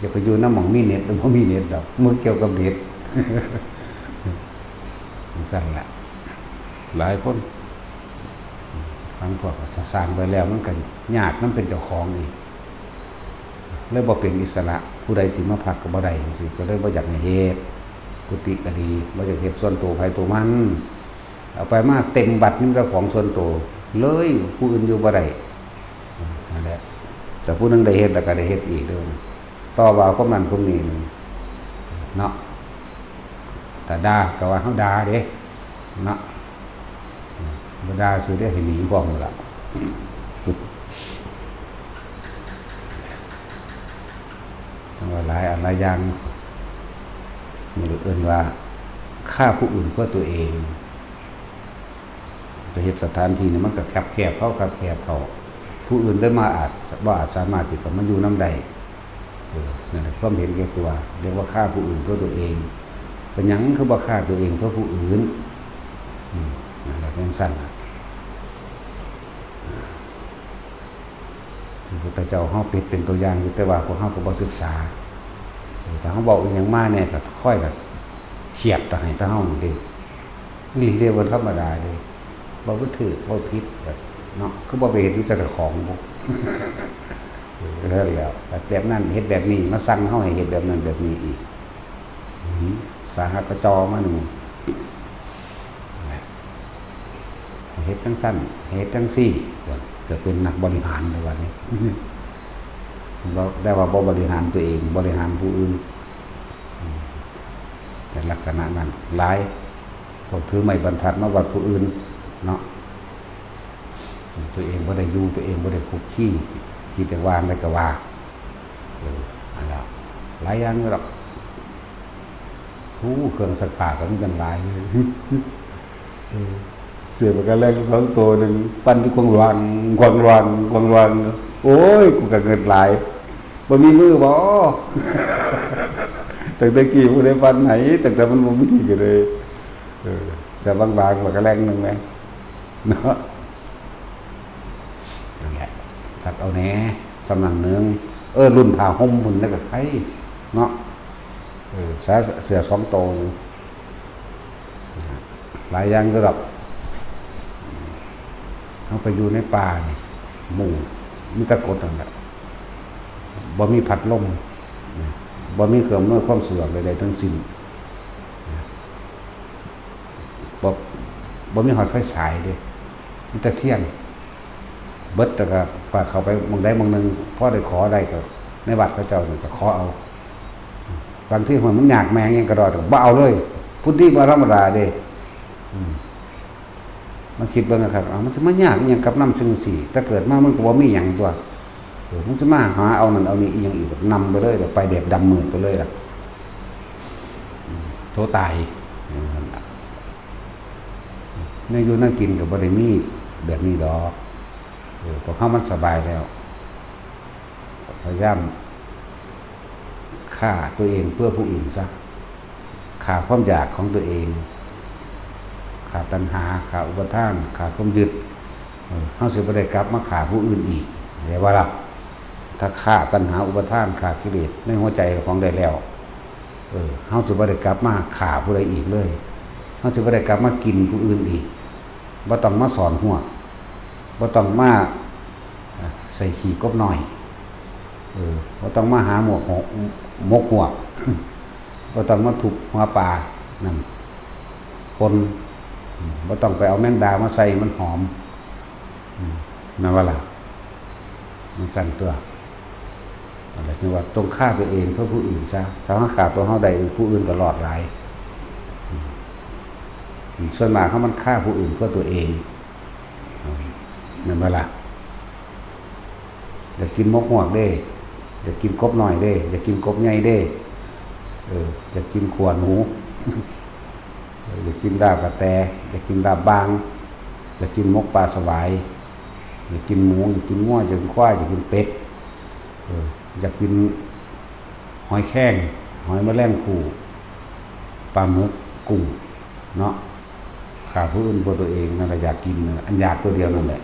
ຢ່າໄປຢູ່ນຳໝ່ອງມີເນັດຫຼືບໍ່ມີເນັດດອກ ບໍ່ກ່ຽວກັບເນັດ. ຈັ່ງຊັ້ນລະ ຫຼາຍຄົນ ບາງພວກກໍຖ້າສ້າງໄປແລ້ວ ມັນກໍຍາກນຳເປັນເຈົ້າຂອງອີກ ເລີຍບໍ່ເປັນອິດສະຫຼະ. ຜູ້ໃດຊິມາພັກກໍບໍ່ໄດ້ຈັ່ງຊີ້ ກໍເລີຍບໍ່ຢາກໃຫ້ເຮັດ. ກຸຕິກໍດີ ບໍ່ຢາກເຮັດສ່ວນໂຕໃຜໂຕມັນ. ເອົາໄປມາເຕັມວັດມີແຕ່ຂອງສ່ວນໂຕເລີຍ ຜູ້ອື່ນຢູ່ບໍ່ໄດ້. ນັ້ນແຫຼະ ແຕ່ຜູ້ໜຶ່ງໄດ້ເຮັດແລ້ວກໍໄດ້ເຮັດອີກເດີ ຕໍ່ວ່າຄົນນັ້ນຄົນນີ້ເນາະ. ຖ້າດ່າກໍວ່າເຮົາດ່າເດ້ເນາະ ບໍ່ດ່າຊື່ເດ້ ໃຫ້ໜີພ້ອມພຸ້ນລະ. ຈັ່ງວ່າຫຼາຍອັນຫຼາຍຢ່າງ ນີ້ເອີ້ນວ່າຂ້າຜູ້ອື່ນເພື່ອຕົວເອງ. ໄປເຮັດສະຖານທີ່ນີ້ມັນກໍຄັບແຄບເຂົ້າ ຄັບແຄບເຂົ້າ ຜູ້ອື່ນໄດ້ມາອາດ ບໍ່ອາດສາມາດຊິເຂົ້າມາຢູ່ນຳໄດ້. ເອີ ນັ້ນແຫຼະ ຄວາມເຫັນແກ່ຕົວ ຮຽກວ່າຂ້າຜູ້ອື່ນເພື່ອຕົວເອງ. ເປັນຫຍັງຄືບໍ່ຂ້າຕົວເອງເພື່ອຜູ້ອື່ນ? ອືມ ນັ້ນແຫຼະ ແມ່ນຊັ້ນລະ. ພະພຸດທະເຈົ້າເຮົາເປັນ ເປັນຕົວຢ່າງຢູ່ ແຕ່ວ່າພວກເຮົາກໍບໍ່ສຶກສາ. ເອີ ຖ້າເຮົາເວົ້າອີ່ຫຍັງມາແດ່ ກໍຄ່ອຍກໍສຽບຕາໃຫ້ຕາເຮົານີ້ເດ້. ອີ່ຫຼີເດ້ ບໍ່ທຳມະດາເດ້ ເວົ້າບໍ່ຖືກ ເວົ້າຜິດ ແບບເນາະ ຄືບໍ່ໄປເຮັດຢູ່ແຕ່ເຈົ້າຂອງ ເອີ ແລ້ວ ແບບນັ້ນເຮັດແບບນີ້ ມາສັ່ງເຮົາໃຫ້ເຮັດແບບນັ້ນແບບນີ້ອີກ. ຫື ສາຫັດກະຈໍມາໜຶ່ງ ເຮັດຈັ່ງຊັ້ນ ເຮັດຈັ່ງຊີ້ ຈະເປັນນັກບໍລິຫານ ແຕ່ວ່ານີ້ ແຕ່ວ່າບໍ່ບໍລິຫານຕົວເອງ ບໍລິຫານຜູ້ອື່ນ ເປັນລັກສະນະນັ້ນຫຼາຍ. ພວກຖືໄມ້ບັນທັດມາວັດຜູ້ອື່ນເນາະ ຕົວເອງບໍ່ໄດ້ຢູ່ ຕົວເອງບໍ່ໄດ້ຄຸກຄີ ຄິດຈະວ່າແນວໃດກໍວ່າ. ເອີ ອັນລະ ຫຼາຍຢ່າງຢູ່ດອກ. ໂອ້ ເຄື່ອງຊັກຜ້າກໍມີຕັ້ງຫຼາຍ. ເອີ ເສື້ອປາກາແລັງສອງໂຕໜຶ່ງ ປັ່ນຢູ່ກວາງລວາງ ກວາງລວາງ ກວາງລວາງ. ໂອ້ຍ ກູກໍເງິດຫຼາຍ. ບໍ່ມີມືບໍ? ຕັ້ງແຕ່ກີ້ຜູ້ໃດປັ່ນໃຫ້ ຕັ້ງແຕ່ມັນບໍ່ມີກໍເລີຍ ເອີ ເສື້ອບາງໆ ປາກາແລັງໜຶ່ງແມ່ນເນາະ. ນັ້ນແຫຼະ ຊັກເອົາແດ່ ສ່ຳນັ້ນໜຶ່ງ. ເອີ ລຸ້ນຜ້າຫົ່ມພຸ້ນນະກໍໄຄເນາະ. ເອີ ເສື້ອ ເສື້ອສອງໂຕນີ້ ຫຼາຍຢ່າງຢູ່ດອກ. ເຮົາໄປຢູ່ໃນປ່ານີ້ ໝູ່ມີແຕ່ກົດນັ້ນແຫຼະ ບໍ່ມີພັດລົມ ບໍ່ມີເຄື່ອງອຳນວຍຄວາມສະດວກໃດໆທັງສິ້ນ ບໍ່ ບໍ່ມີຮອດໄຟສາຍເດ້ ມີແຕ່ທຽນ. ເບິດ ແລ້ວກໍວ່າເຂົ້າໄປໝ່ອງໃດໝ່ອງໜຶ່ງ ພໍໄດ້ຂໍໄດ້ກໍໃນວັດເຂົາເຈົ້ານີ້ກໍຂໍເອົາ. ບາງທີມັນຍາກແມ່ນຫຍັງກໍດອກ ແຕ່ບໍ່ເອົາເລີຍ ພຸດດີບໍ່ທຳມະດາເດ້. ອືມ ມາຄິດເບິ່ງຄັກໆ ເອົາ ມັນຈະມາຍາກອີ່ຫຍັງກັບນຳສິ່ງຈັ່ງຊີ້ ແຕ່ເກີດມາມັນກໍບໍ່ມີຫຍັງຕົວະ. ເອີ ມັນຈະມາຫາເອົານັ້ນເອົານີ້ອີ່ຫຍັງອີກ ນຳໄປເລີຍ ໄປແບບດຳມືດໄປເລີຍລະ. ອືມ ໂຖຕາຍ ແນວຢູ່ແນວກິນກໍບໍ່ໄດ້ມີແບບນີ້ດອກ. ເອີ ພວກເຮົາມັນສະບາຍແລ້ວ ພະຍາຍາມຂ້າຕົວເອງເພື່ອຜູ້ອື່ນຊະ ຂ້າຄວາມຢາກຂອງຕົວເອງ ຂ້າຕັນຫາ ຂ້າອຸປະທານ ຂ້າຄວາມຍຶດ. ເອີ ເຮົາຊິບໍ່ໄດ້ກັບມາຂ້າຜູ້ອື່ນອີກ ເຫັນບໍ່ລະ? ຖ້າຂ້າຕັນຫາ ອຸປະທານ ຂ້າກິເລດໃນຫົວໃຈຂອງໄດ້ແລ້ວ ເອີ ເຮົາຈະບໍ່ໄດ້ກັບມາຂ້າຜູ້ໃດອີກເລີຍ. ເຮົາຈະບໍ່ໄດ້ກັບມາກິນຜູ້ອື່ນອີກ. ບໍ່ຕ້ອງມາສອນຮວກ ບໍ່ຕ້ອງມາ ອາ ໃສ່ຂີ້ກົບນ້ອຍ ເອີ ບໍ່ຕ້ອງມາຫາໝວກຫົກ ໝົກຮວກ ບໍ່ຕ້ອງມາທຸບຫົວປານັ້ນປົນ ບໍ່ຕ້ອງໄປເອົາແມງດາມາໃສ່ມັນຫອມ ແມ່ນບໍ່ລະ? ມັນຊັ້ນຕົວະ. ນັ້ນແຫຼະ ຈຶ່ງວ່າຈົ່ງຂ້າຕົວເອງເພື່ອຜູ້ອື່ນຊະ. ຖ້າເຮົາຂ້າຕົວເຮົາໄດ້ ຜູ້ອື່ນກໍລອດຫຼາຍ. ອືມ ສ່ວນມາກເຮົາມັນຂ້າຜູ້ອື່ນເພື່ອຕົວເອງ ແມ່ນບໍ່ລະ? ຢາກກິນໝົກຮວກເດ້ ຢາກກິນກົບນ້ອຍເດ້ ຢາກກິນກົບໃຫຍ່ເດ້ ເອີ ຢາກກິນຂົ້ວໜູ ເອີ ຢາກ ກິນລາບກະແຕ, ຢາກກິນລາບບາງ, ຢາກກິນໝົກປາສະຫວາຍ, ຢາກກິນໝູ, ຢາກກິນງົວ, ຢາກກິນຄວາຍ, ຢາກກິນເປັດ, ເອີ ຢາກກິນຫອຍແຄງ, ຫອຍມະແລງພູ່, ປາໝຶກ, ກຸ້ງເນາະ. ຂ້າຜູ້ອື່ນເພື່ອຕົວເອງ ນັ້ນລະຢາກກິນ, ອັນຢາກຕົວດຽວນັ້ນແຫຼະ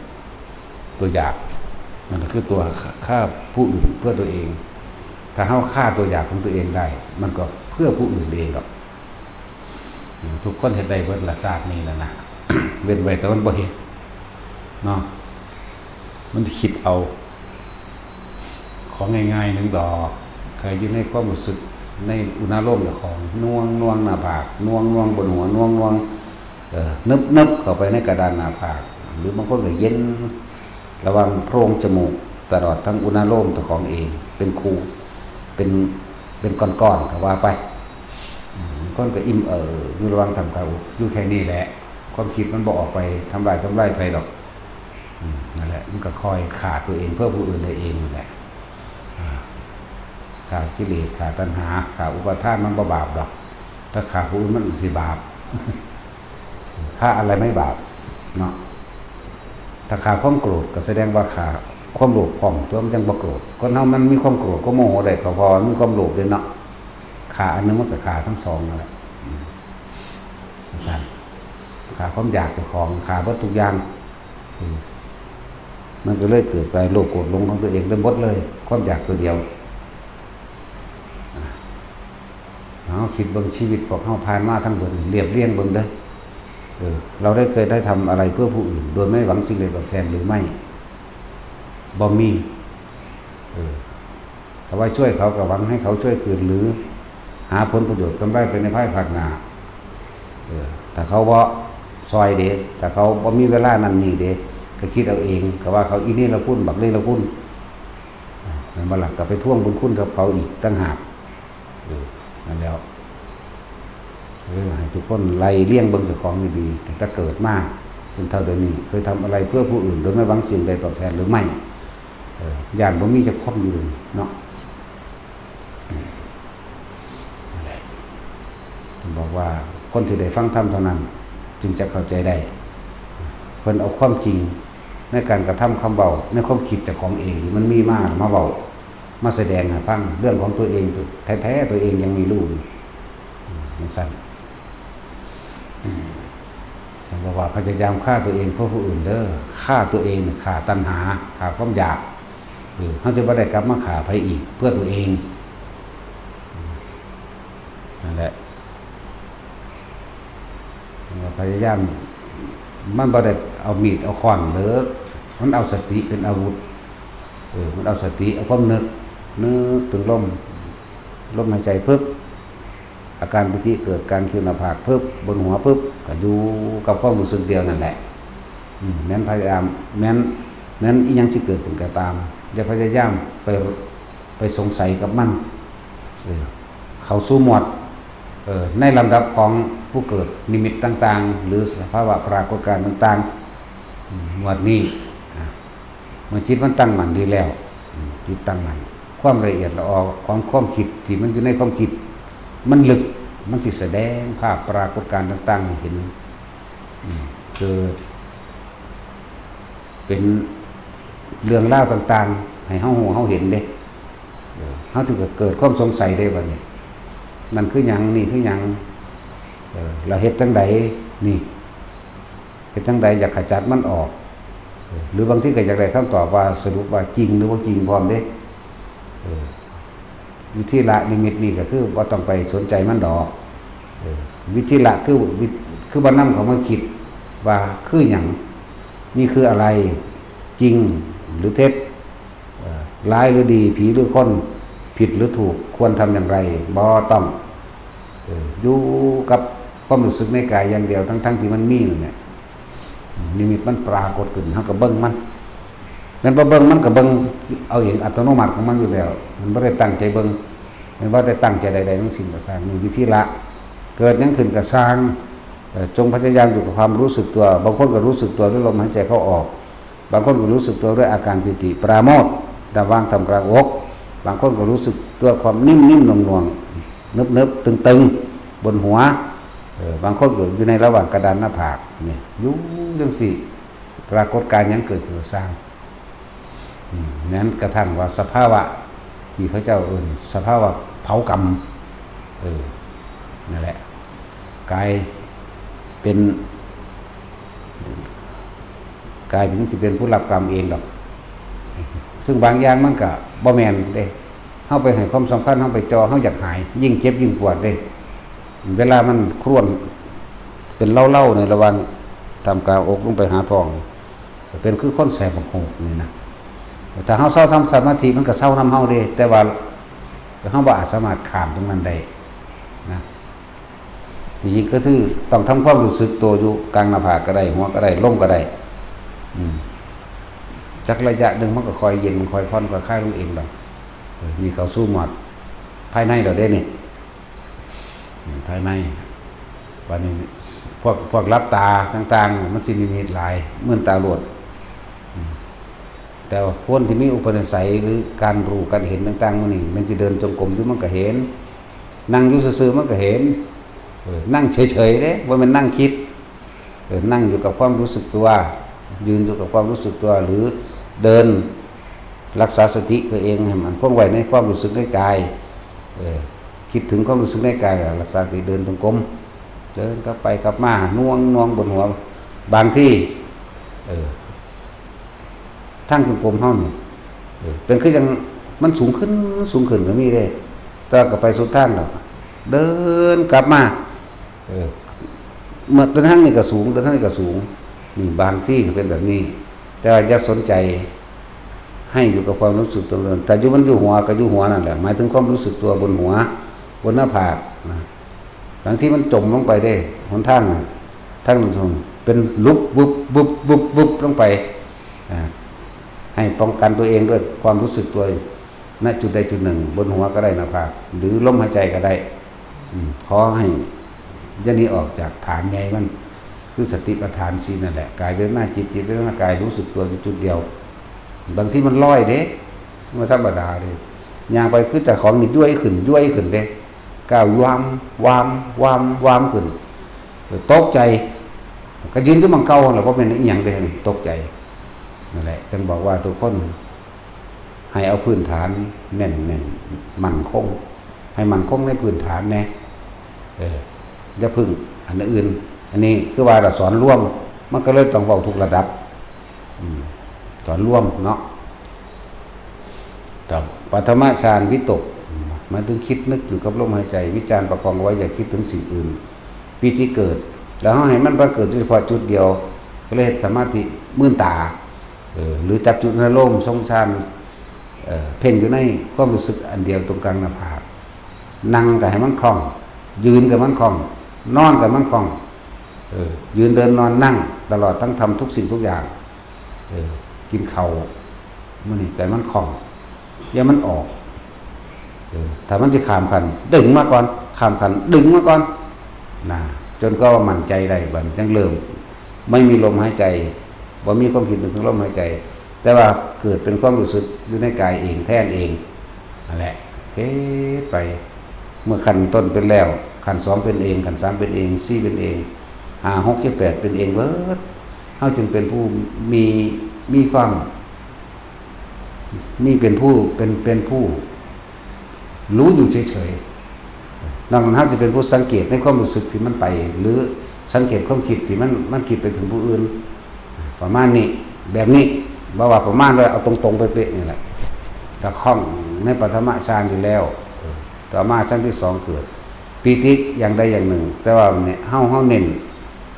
ຕົວຢາກ ນັ້ນລະຄືຕົວຂ້າຜູ້ອື່ນເພື່ອຕົວເອງ. ຖ້າເຮົາຂ້າຕົວຢາກຂອງຕົວເອງໄດ້ ມັນກໍເພື່ອຜູ້ອື່ນເອງດອກ. ອືມ ທຸກຄົນເຮັດໄດ້ເບິດລະຊາດນີ້ນະນະ ເວັ້ນໄວ້ແຕ່ມັນບໍ່ເຮັດເນາະ ມັນຄິດເອົາ. ຂອງງ່າຍໆໜຶ່ງດອກ ໃຫ້ຢູ່ໃນຄວາມຮູ້ສຶກ ໃນອຸນາໂລມເຈົ້າຂອງ ໜ່ວງໆໜ້າຜາກ ໜ່ວງໆບົນຫົວ ໜ່ວງໆ ເອີ ນຶບໆເຂົ້າໄປໃນກະດານໜ້າຜາກ ຫຼືບາງຄົນກໍເຢັນ ລະຫວ່າງໂພງຈະມູກ ຕະຫຼອດທັງອຸນາໂລມເຈົ້າຂອງເອງ ເປັນຄູ່ ເປັນ ເປັນກ້ອນໆກໍວ່າໄປ. ອືມ ບາງຄົນກໍອີ່ມເອີ່ຢູ່ລະຫວ່າງທຳເຂົາ ຢູ່ແຄ່ນີ້ແຫຼະ ຄວາມຄິດມັນບໍ່ອອກໄປທຳລາຍ ທຳລາຍໃຜດອກ. ອືມ ນັ້ນແຫຼະ ມັນກໍຄ່ອຍຂ້າຕົວເອງເພື່ອຜູ້ອື່ນໄດ້ເອງນັ້ນແຫຼະ. ອາ ຂ້າກິເລດ ຂ້າຕັນຫາ ຂ້າອຸປາທານ ມັນບໍ່ບາບດອກ ຖ້າຂ້າຜູ້ອື່ນມັນຊິບາບ. ຂ້າອັນໃດໄມ່ບາບເນາະ. ຖ້າຂ້າຄວາມໂກຣດ ກໍສະແດງວ່າຂ້າຄວາມໂລບພ້ອມຕົວະ ມັນຈັ່ງບໍ່ໂກຣດ. ຄົນເຮົາມັນມີຄວາມໂກຣດ ຄວາມໂມໂຫໄດ້ ກໍເພາະວ່າມີຄວາມໂລບເດ້ເນາະ. ຂ້າອັນໜຶ່ງມັນກໍຂ້າທັງສອງນັ້ນແຫຼະ. ອືມ ຈັ່ງຊັ້ນ ຂ້າຄວາມຢາກເຈົ້າຂອງ ຂ້າເບິດທຸກຢ່າງ. ເອີ ມັນກໍເລີຍເກີດກາຍໂລບໂກດຫຼົງຂອງຕົວເອງໄດ້ໝົດເລີຍ ຄວາມຢາກຕົວດຽວ. ອາ ເຮົາຄິດເບິ່ງຊີວິດພວກເຮົາຜ່ານມາທັງເບິດນີ້ ລຽບລຽງເບິ່ງເດີ. ເອີ ເຮົາໄດ້ເຄີຍໄດ້ທຳອະໄລເພື່ອຜູ້ອື່ນ ໂດຍໄມ່ຫວັງສິ່ງໃດຕອບແທນຫຼືໄມ່? ບໍ່ມີ. ເອີ ຖ້າວ່າຊ່ວຍເຂົາກໍຫວັງໃຫ້ເຂົາຊ່ວຍຄືນ ຫຼື ຫາຜົນປະໂຫຍດກຳໄລໄປໃນພາຍພາກໜ້າ. ເອີ ຖ້າເຂົາບໍ່ຊ່ອຍເດ ຖ້າເຂົາບໍ່ມີເວລານັ້ນນີ້ເດ ກໍຄິດເອົາເອງ ກໍວ່າເຂົາອີເນລະຄຸນ ບັກເນລະຄຸນ ແມ່ນບໍ່ລະ? ກໍໄປທວງບຸນຄຸນກັບເຂົາອີກຕ່າງຫາກ. ເອີ ນັ້ນແຫຼະ ເອີ ໃຫ້ທຸກຄົນໄລ່ລຽງເບິ່ງເຈົ້າຂອງດີໆ ຕັ້ງແຕ່ເກີດມາຈົນເທົ່າດຽວນີ້ ເຄີຍທຳອະໄລເພື່ອຜູ້ອື່ນໂດຍໄມ່ຫວັງສິ່ງໃດຕອບແທນຫຼືໄມ່? ເອີ ຢ້ານບໍ່ມີຈັກຄົນຢູ່ເນາະ. ອືມ ນັ້ນແຫຼະ ເພິ່ນບອກວ່າຄົນທີ່ໄດ້ຟັງທຳເທົ່ານັ້ນຈຶ່ງຈະເຂົ້າໃຈໄດ້. ເພິ່ນເອົາຄວາມຈິງໃນການກະທຳຄຳເວົ້າ ໃນຄວາມຄິດເຈົ້າຂອງເອງທີ່ມັນມີມາ ມາເວົ້າ ມາສະແດງໃຫ້ຟັງ ເລື່ອງຂອງຕົວເອງແທ້ໆ ຕົວເອງຍັງມີຮູ້ຢູ່. ອືມ ຈັ່ງຊັ້ນ ອືມ ຈັ່ງບອກວ່າພະຍາຍາມຂ້າຕົວເອງເພື່ອຜູ້ອື່ນເດີ. ຂ້າຕົວເອງ ຂ້າຕັນຫາ ຂ້າຄວາມຢາກ. ເອີ ເຮົາຊິບໍ່ໄດ້ກັບມາຂ້າໃຜອີກເພື່ອຕົວເອງ. ອືມ ນັ້ນແຫຼະ ພະຍາຍາມ ມັນບໍ່ໄດ້ເອົາມີດເອົາຄ້ອນເດີ ມັນເອົາສະຕິເປັນອາວຸດ. ເອີ ມັນເອົາສະຕິ ເອົາຄວາມນຶກ ນຶກເຖິງລົມ ລົມຫາຍໃຈປຶບ ອາການປີຕິເກີດກາງຄິ້ວໜ້າຜາກປຶບ ບົນຫົວປຶບ ກໍຢູ່ກັບຄວາມຮູ້ສຶກດຽວນັ້ນແຫຼະ. ອືມ ແມ່ນພະຍາຍາມ ແມ່ນ ແມ່ນອີ່ຫຍັງຊິເກີດຂຶ້ນກໍຕາມ ຢ່າພະຍາຍາມໄປ ໄປສົງໄສກັບມັນ. ເອີ ເຂົ້າສູ່ໝວດ ເອີ ໃນລຳດັບຂອງຜູ້ເກີດນິມິດຕ່າງໆ ຫຼື ສະພາວະປາກົດການຕ່າງໆ. ອືມ ໝວດນີ້ ອາ ເມື່ອຈິດມັນຕັ້ງໝັ້ນດີແລ້ວ ອືມ ຈິດຕັ້ງໝັ້ນ ຄວາມລະອຽດລະອໍຂອງຄວາມຄິດທີ່ມັນຢູ່ໃນຄວາມຄິດ ມັນເລິກ ມັນຊິສະແດງພາບປາກົດການຕ່າງໆໃຫ້ເຫັນ. ອືມ ເກີດເປັນເລື່ອງລາວຕ່າງໆ ໃຫ້ເຮົາຮູ້ເຮົາເຫັນເດ້. ເອີ ເຮົາຈຶ່ງກໍເກີດຄວາມສົງໄສເດ້ບັດນີ້ ນັ້ນຄືຫຍັງ? ນີ້ຄືຫຍັງ? ເອີ ລະເຮັດຈັ່ງໃດ? ນີ້ ເຮັດຈັ່ງໃດຢາກຂະຈັດມັນອອກ? ເອີ ຫຼືບາງທີກໍຢາກໄດ້ຄຳຕອບວ່າສະຫຼຸບວ່າຈິງຫຼືບໍ່ຈິງພ້ອມເດ້. ເອີ ວິທີລະນິມິດນີ້ກໍຄືບໍ່ຕ້ອງໄປສົນໃຈມັນດອກ. ເອີ ວິທີລະຄື ຄືບໍ່ນຳເຂົ້າມາຄິດວ່າຄືຫຍັງ? ນີ້ຄືອະໄລ? ຈິງຫຼືເທັດ? ເອີ ຮ້າຍຫຼືດີ? ຜີຫຼືຄົນ? ຜິດຫຼືຖືກ? ຄວນທຳຢ່າງໃດ? ບໍ່ຕ້ອງ. ເອີ ຢູ່ກັບຄວາມຮູ້ສຶກໃນກາຍຢ່າງດຽວ ທັງໆທີ່ມັນມີນັ້ນແຫຼະ. ນິມິດມັນປາກົດຂຶ້ນ ເຮົາກໍເບິ່ງມັນ ແມ່ນບໍ່ເບິ່ງ ມັນກໍເບິ່ງເອົາເອງອັດຕະໂນມັດຂອງມັນຢູ່ແລ້ວ. ມັນບໍ່ໄດ້ຕັ້ງໃຈເບິ່ງ ແມ່ນບໍ່ໄດ້ຕັ້ງໃຈໃດໆທັງສິ້ນກໍຊ່າງ. ນີ້ວິທີລະ ເກີດຫຍັງຂຶ້ນກໍຊ່າງ ເອີ ຈົ່ງພະຍາຍາມຢູ່ກັບຄວາມຮູ້ສຶກຕົວ. ບາງຄົນກໍຮູ້ສຶກຕົວດ້ວຍລົມຫາຍໃຈເຂົ້າອອກ ບາງຄົນກໍຮູ້ສຶກຕົວດ້ວຍອາການປີຕິປະລາໂມດ ລະຫວ່າງທ່າມກາງອົກ, ບາງຄົນກໍຮູ້ສຶກຕົວຄວາມນິ້ມໆໜ່ວງໆ ເນີບໆຕຶງໆບົນຫົວ. ເອີ ບາງຄົນກໍຢູ່ໃນລະຫວ່າງກະດານໜ້າຜາກນີ້ ຢູ່ຈັ່ງຊີ້ ປາກົດການຫຍັງເກີດຂຶ້ນກໍຊ່າງ ອືມ ແມ່ນກະທັ່ງວ່າສະພາວະທີ່ເຂົາເຈົ້າເອີ້ນສະພາວະເຜົາກຳ ເອີ ນັ້ນແຫຼະ ກາຍເປັນ ກາຍເປັນ ຊິເປັນຜູ້ຮັບກຳເອງດອກ ຊຶ່ງບາງຢ່າງມັນກະບໍ່ແມ່ນເດ້ ເຮົາໄປໃຫ້ຄວາມສຳຄັນ ເຮົາໄປເຈາະ ເຮົາຢາກຫາຍ ຍິ່ງເຈັບຍິ່ງປວດເດ້ ເວລາມັນຄຣວນເປັນເລົາໆ ໃນລະຫວ່າງທ່າມກາງອົກລົງໄປຫາທ້ອງ ເປັນຄືຄົນແສບບັກໂຫກນີ້ນະ ຖ້າເຮົາເຊົາທຳສະມາທິ ມັນກໍເຊົານຳເຮົາເດ້ ແຕ່ວ່າເຮົາບໍ່ອາດສາມາດຂ້າມຕົງນັ້ນໄດ້ນະ ທີ່ຈິງກໍຄືຕ້ອງທຳຄວາມຮູ້ສຶກຕົວຢູ່ກາງໜ້າຜາກກໍໄດ້ ຫົວກໍໄດ້ ລົມກໍໄດ້ ອືມ ຈັກໄລຍະໜຶ່ງມັນກໍຄ່ອຍເຢັນ ຄ່ອຍຜ່ອນ ຄ່ອຍຄາຍລົງເອງດອກ ເອີ ນີ້ເຂົ້າສູ່ໝອດພາຍໃນແລ້ວເດ້ນີ້ ອືມ ພາຍໃນ ບາດນີ້ພວກ ພວກຫຼັບຕາຕ່າງໆ ມັນຊິນິມິດຫຼາຍ ມື່ນຕາໂລດ ອືມ ແຕ່ວ່າຄົນທີ່ມີອຸປະນິໄສ ຫຼື ການຮູ້ການເຫັນຕ່າງໆ ມື້ນີ້ ມັນຊິເດີນຈົງກົມຢູ່ ມັນກໍເຫັນ ນັ່ງຢູ່ຊື່ໆ ມັນກໍເຫັນ ເອີ ນັ່ງເສີຍໆເດ້ ບໍ່ແມ່ນນັ່ງຄິດ ເອີ ນັ່ງຢູ່ກັບຄວາມຮູ້ສຶກຕົວ ຢືນຢູ່ກັບຄວາມຮູ້ສຶກຕົວ ຫຼື ເດີນ ລັກສາສະຕິຕົວເອງໃຫ້ໝັ້ນຄົງໄວ້ໃນຄວາມຮູ້ສຶກໃນກາຍ ເອີ ຄິດເຖິງຄວາມຮູ້ສຶກໃນກາຍ ແລ້ວລັກສາສະຕິເດີນຈົງກົມ ເດີນກັບໄປກັບມາ ໜ່ວງໆ ບົນຫົວ ບາງທີ ເອີ ທາງຈົງກົມເຮົານີ້ ເອີ ເປັນຄືຈັ່ງມັນສູງຂຶ້ນ ສູງຂຶ້ນກໍມີເດ້ ແຕ່ວ່າກໍໄປສຸດທາງແລ້ວ ເດີນກັບມາ ເອີ ເມື່ອເດີນທາງນີ້ກໍສູງ ເດີນທາງນີ້ກໍສູງ ນີ້ບາງທີກໍເປັນແບບນີ້ ແຕ່ວ່າຢ່າສົນໃຈ ໃຫ້ຢູ່ກັບຄວາມຮູ້ສຶກຕົວເດີມ ຖ້າຢູ່ ມັນຢູ່ຫົວກໍຢູ່ຫົວນັ້ນແຫຼະ ໝາຍເຖິງຄວາມຮູ້ສຶກຕົວບົນຫົວ ບົນໜ້າຜາກນະ ບາງທີມັນຈົມລົງໄປເດ້ ຫົນທາງ ທາງນັ້ນເປັນຫຼຸບ ວຶບ ວຶບ ວຶບ ວຶບລົງໄປ ອາ ໃຫ້ປ້ອງກັນຕົວເອງດ້ວຍຄວາມຮູ້ສຶກຕົວ ນະຈຸດໃດຈຸດໜຶ່ງ ບົນຫົວກໍໄດ້ ໜ້າຜາກ ຫຼື ລົມຫາຍໃຈກໍໄດ້ ອືມ ຂໍໃຫ້ຢ່າໜີອອກຈາກຖານໃຫຍ່ມັນ ຄືສະຕິປະທານສີ່ນັ້ນແຫຼະ ກາຍເວທະນາ ຈິດ ຈິດເວທະນາ ກາຍ ຮູ້ສຶກຕົວຢູ່ຈຸດດຽວ ບາງທີມັນລອຍເດ້ ບໍ່ທຳມະດາເດ້ ຍ່າງໄປຄືເຈົ້າຂອງນີ້ຢວຍຂຶ້ນ ຢວຍຂຶ້ນເດ້ ກ້າວວາມ ວາມ ວາມ ວາມຂຶ້ນ ຕົກໃຈ ກໍຢືນຢູ່ໝ່ອງເກົ່າຫັ້ນແຫຼະ ບໍ່ແມ່ນອີ່ຫຍັງເດ້ ຕົກໃຈ ນັ້ນແຫຼະ ຈຶ່ງບອກວ່າທຸກຄົນ ໃຫ້ເອົາພື້ນຖານແໜ້ນໆ ໝັ້ນຄົງ ໃຫ້ໝັ້ນຄົງໃນພື້ນຖານແດ່ ເອີ ຢ່າເພິ່ງອັນອື່ນ ອັນນີ້ຄືວ່າລະສອນລວມ ມັນກໍເລີຍຕ້ອງເວົ້າທຸກລະດັບ ອືມ ສອນລວມເນາະ ກັບປະຖະມະຊານວິຕົກ ໝາຍເຖິງຄິດນຶກຢູ່ກັບລົມຫາຍໃຈ ວິຈານປະຄອງເອົາໄວ້ ຢ່າຄິດເຖິງສິ່ງອື່ນ ປີຕິເກີດ ແລ້ວເຮົາໃຫ້ມັນປາເກີດຢູ່ສະເພາະຈຸດດຽວ ກໍເລີຍເຮັດສະມາທິມື່ນຕາ ເອີ ຫຼື ຈັບຈຸດອະນາໂລມຊົງຊານ ເອີ ເພັ່ງຢູ່ໃນຄວາມຮູ້ສຶກອັນດຽວຕົງກາງໜ້າຜາກ ນັ່ງກໍໃຫ້ມັນຄ່ອງ ຢືນກໍໃຫ້ມັນຄ່ອງ ນອນກໍໃຫ້ມັນຄ່ອງ ເອີ ຢືນເດີນນອນນັ່ງ ຕະຫຼອດທັງທຳທຸກສິ່ງທຸກຢ່າງ ເອີ ກິນເຂົ້າມື້ນີ້ກໍໃຫ້ມັນຄ່ອງ ຢ່າມັນອອກ ເອີ ຖ້າມັນຊິຂ້າມຂັ້ນ ດຶງມາກ່ອນ ຂ້າມຂັ້ນ ດຶງມາກ່ອນ ນະ ຈົນກວ່າວ່າໝັ້ນໃຈໄດ້ ບັດຈັ່ງເລີ່ມ ໄມ່ມີລົມຫາຍໃຈ ບໍ່ມີຄວາມຄິດນຶກເຖິງລົມຫາຍໃຈ ແຕ່ວ່າເກີດເປັນຄວາມຮູ້ສຶກຢູ່ໃນກາຍເອງ ແທນເອງ ນັ້ນແຫຼະ ເຮັດໄປ ເມື່ອຂັ້ນຕົ້ນເປັນແລ້ວ ຂັ້ນສອງເປັນເອງ ຂັ້ນສາມເປັນເອງ ສີ່ເປັນເອງ ຫ້າ ຫົກ ເຈັດ ແປດ ເປັນເອງເບີດ ເຮົາຈຶ່ງເປັນຜູ້ມີ ມີຄວາມ ນີ້ເປັນຜູ້ ເປັນ ເປັນຜູ້ຮູ້ຢູ່ເສີຍໆ ນອກນັ້ນເຮົາຈະເປັນຜູ້ສັງເກດໃນຄວາມຮູ້ສຶກທີ່ມັນໄປ ຫຼື ສັງເກດຄວາມຄິດທີ່ມັນ ມັນຄິດໄປເຖິງຜູ້ອື່ນ ປະມານນີ້ ແບບນີ້ ບໍ່ວ່າປະມານ ເອົາຕົງໆ ເປະໆ ນີ້ແຫຼະ ຈະຄ່ອງໃນປະຖະມະຊານຢູ່ແລ້ວ ຕໍ່ມາຊານທີສອງເກີດ ປີຕິຢ່າງໃດຢ່າງໜຶ່ງ ແຕ່ວ່າເຮົາ ເຮົາເນັ້ນ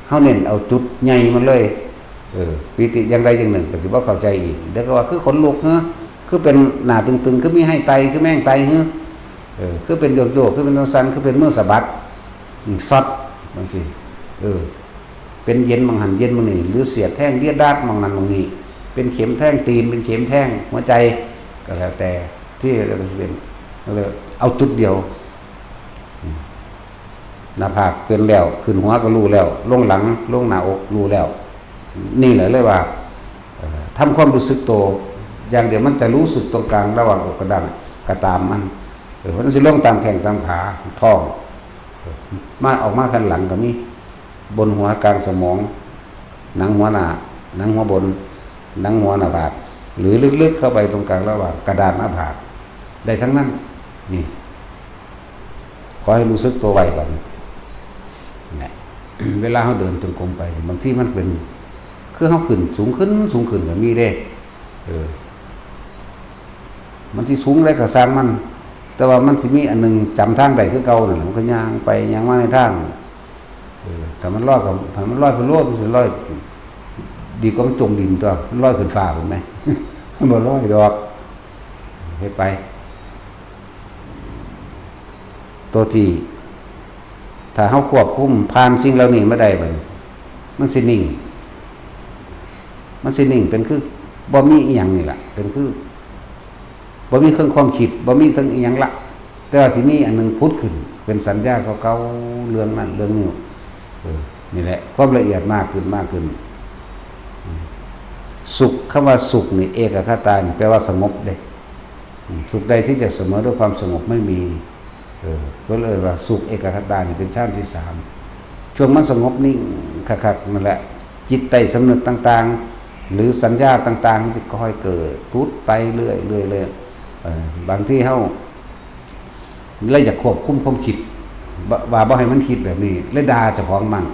ເຮົາເນັ້ນເອົາຈຸດໃຫຍ່ມັນເລີຍ ເອີ ປີຕິຢ່າງໃດຢ່າງໜຶ່ງ ກໍຊິບໍ່ເຂົ້າໃຈອີກ ແລ້ວກໍວ່າຄືຂົນລຸກເຮີ ຄືເປັນໜ້າຕຶງໆ ຄືມີໄຫ້ໄຕ ຄືແມງໄຕເຮີ ເອີ ຄືເປັນໂຍກໆ ຄືເປັນສັ່ນໆ ຄືເປັນມືສະບັດ ອືມ ຊັອດ ຈັ່ງຊີ້ ເອີ ເປັນເຢັນໝ່ອງຫັ້ນ ເຢັນໝ່ອງນີ້ ຫຼື ສຽດແທງ ເລຍດາດໝ່ອງນັ້ນໝ່ອງນີ້ ເປັນເຂັມແທງຕີນ ເປັນເຂັມແທງຫົວໃຈ ກໍແລ້ວແຕ່ ທີ່ ແລ້ວແຕ່ຊິເປັນ ເອົາຈຸດດຽວ ອືມ ໜ້າຜາກເປັນແລ້ວ ຂຶ້ນຫົວກໍຮູ້ແລ້ວ ລົງຫຼັງ ລົງໜ້າອົກຮູ້ແລ້ວ ນີ້ແຫຼະເລີຍວ່າ ເອີ ທຳຄວາມຮູ້ສຶກໂຕຢ່າງດຽວ ມັນຈະຮູ້ສຶກຕົງກາງລະຫວ່າງອົກກັບດັ້ງ ກະຕາມມັນ ເອີ ມັນຊິລົງຕາມແຂ້ງຕາມຂາ ທ້ອງ ມາ ອອກມາແຜ່ນຫຼັງກໍມີ ບົນຫົວ ກາງສະໝອງ ໜັງຫົວໜ້າ ໜັງຫົວບົນ ໜັງຫົວໜ້າຜາກ ຫຼື ເລິກໆເຂົ້າໄປຕົງກາງລະຫວ່າງກະດານໜ້າຜາກ ໄດ້ທັງນັ້ນ. ນີ້ ຂໍໃຫ້ຮູ້ສຶກຕົວໄວບາດນີ້ ແຫຼະ ເວລາເຮົາເດີນຈົງກົມໄປ ບາງທີມັນເປັນ ຄືເຮົາຂຶ້ນສູງຂຶ້ນ ສູງຂຶ້ນກໍມີເດ້ ເອີ ມັນຊິສູງໃດກໍຊ່າງມັນ ແຕ່ວ່າມັນຊິມີອັນໜຶ່ງຈຳທາງໄດ້ຄືເກົ່ານັ້ນແຫຼະ ມັນກໍຍ່າງໄປຍ່າງມາໃນທາງ. ເອີ ຖ້າມັນລອຍກໍໃຫ້ມັນລອຍໄປໂລດ ມັນຊິລອຍ ດີກວ່າມັນຈົມດິນຕົວະ ມັນລອຍຂຶ້ນຟ້າພຸ້ນແໝ ມັນບໍ່ລອຍດອກ ເຮັດໄປ. ຕົວທີ່ ຖ້າເຮົາຄວບຄຸມຜ່ານສິ່ງເຫຼົ່ານີ້ມາໄດ້ ບັດນີ້ມັນຊິນິ່ງ ມັນຊິນິ່ງເປັນຄືບໍ່ມີອີ່ຫຍັງນີ້ລະ ເປັນຄືບໍ່ມີເຄື່ອງຄວາມຄິດ ບໍ່ມີເຖິງອີ່ຫຍັງລະ ແຕ່ວ່າຊິມີອັນໜຶ່ງຜຸດຂຶ້ນ ເປັນສັນຍາເກົ່າໆ ເລື່ອງນັ້ນເລື່ອງນີ້. ເອີ ນີ້ແຫຼະ ຄວາມລະອຽດມາກຂຶ້ນ ມາກຂຶ້ນ. ອືມ ສຸກ ຄຳວ່າສຸກນີ້ ເອກະຄະຕານີ້ ແປວ່າສະຫງົບເດ້. ອືມ ສຸກໃດທີ່ຈະສະເໝີດ້ວຍຄວາມສະຫງົບໄມ່ມີ. ເອີ ເພິ່ນເອີ້ນວ່າສຸກເອກະຄະຕານີ້ເປັນຊານທີສາມ. ຊ່ວງມັນສະຫງົບນິ່ງຄັກໆນັ້ນແຫຼະ ຈິດໃຕ້ສຳນຶກຕ່າງໆ ຫຼື ສັນຍາຕ່າງໆ ມັນຈະຄ່ອຍເກີດຜຸດໄປເລື້ອຍໆ ເລື້ອຍໆ. ເອີ ບາງທີເຮົາ ແລະ ຢາກຄວບຄຸມຄວາມຄິດ ບ- ວ່າບໍ່ໃຫ້ມັນຄິດແບບນີ້ ແລະ ດ່າເຈົ້າຂອງມັນ.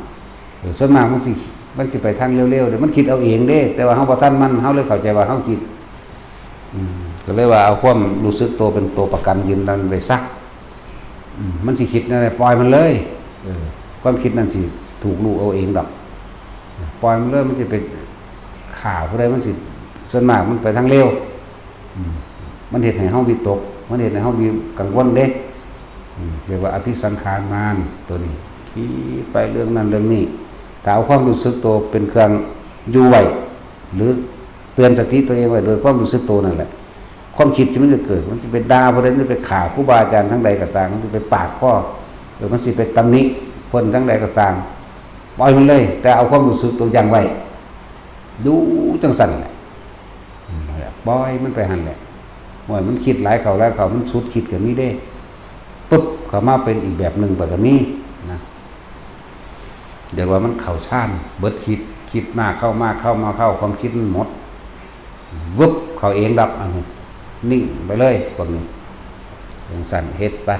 ເອີ ສ່ວນມາກມັນຊິ ມັນຊິໄປທາງເລວໆເດ້ ມັນຄິດເອົາເອງເດ້ ແຕ່ວ່າເຮົາບໍ່ທັນມັນ ເຮົາເລີຍເຂົ້າໃຈວ່າເຮົາຄິດ. ອືມ ກໍເລີຍວ່າເອົາຄວາມຮູ້ສຶກໂຕເປັນໂຕປະກັນຢືນຢັນໄວ້ຊະ. ອືມ ມັນຊິຄິດແນວໃດ ປ່ອຍມັນເລີຍ. ເອີ ຄວາມຄິດນັ້ນຊິຖືກຮູ້ເອົາເອງດອກ ປ່ອຍມັນເລີຍ. ມັນຊິໄປຂ້າຜູ້ໃດ ມັນຊິ ສ່ວນມາກມັນໄປທາງເລວ. ອືມ ມັນເຮັດໃຫ້ເຮົາວິຕົກ ມັນເຮັດໃຫ້ເຮົາວິ ກັງວົນເດ້. ອືມ ເອີ້ນວ່າອະພິສັງຂານມານ ຕົວນີ້ ຄິດໄປເລື່ອງນັ້ນເລື່ອງນີ້. ຖ້າເອົາຄວາມຮູ້ສຶກໂຕເປັນເຄື່ອງຢູ່ໄວ້ ຫຼື ເຕືອນສະຕິຕົວເອງໄວ້ໂດຍຄວາມຮູ້ສຶກໂຕນັ້ນແຫຼະ ຄວາມຄິດທີ່ມັນຈະເກີດ ມັນຈະໄປດ່າຜູ້ໃດ ມັນຈະໄປຂ້າຄູບາອາຈານທາງໃດກໍຊ່າງ ມັນຈະໄປປາດຄໍ ຫຼື ມັນຊິໄປຕຳໜິເພິ່ນທາງໃດກໍຊ່າງ ປ່ອຍມັນເລີຍ ແຕ່ເອົາຄວາມຮູ້ສຶກໂຕຢັ້ງໄວ້. ຢູ່ຈັ່ງຊັ້ນແຫຼະ ອືມ ນັ້ນແຫຼະ ປ່ອຍມັນໄປຫັ້ນແຫຼະ. ໂອ້ຍ ມັນຄິດຫຼາຍເຂົ້າຫຼາຍເຂົ້າ ມັນສຸດຄິດກໍມີເດ້ ປຶບ ເຂົ້າມາເປັນອີກແບບໜຶ່ງໄປກໍມີນະ. ເອີ້ນວ່າມັນເຂົ້າຊານ ເບິດຄິດ ຄິດມາເຂົ້າ ມາເຂົ້າ ມາເຂົ້າ ຄວາມຄິດມັນໝົດ ວຶບ ເຂົ້າເອງດອກ ອັນນີ້ ນິ່ງໄປເລີຍພວກນີ້. ຈັ່ງຊັ້ນເຮັດໄປ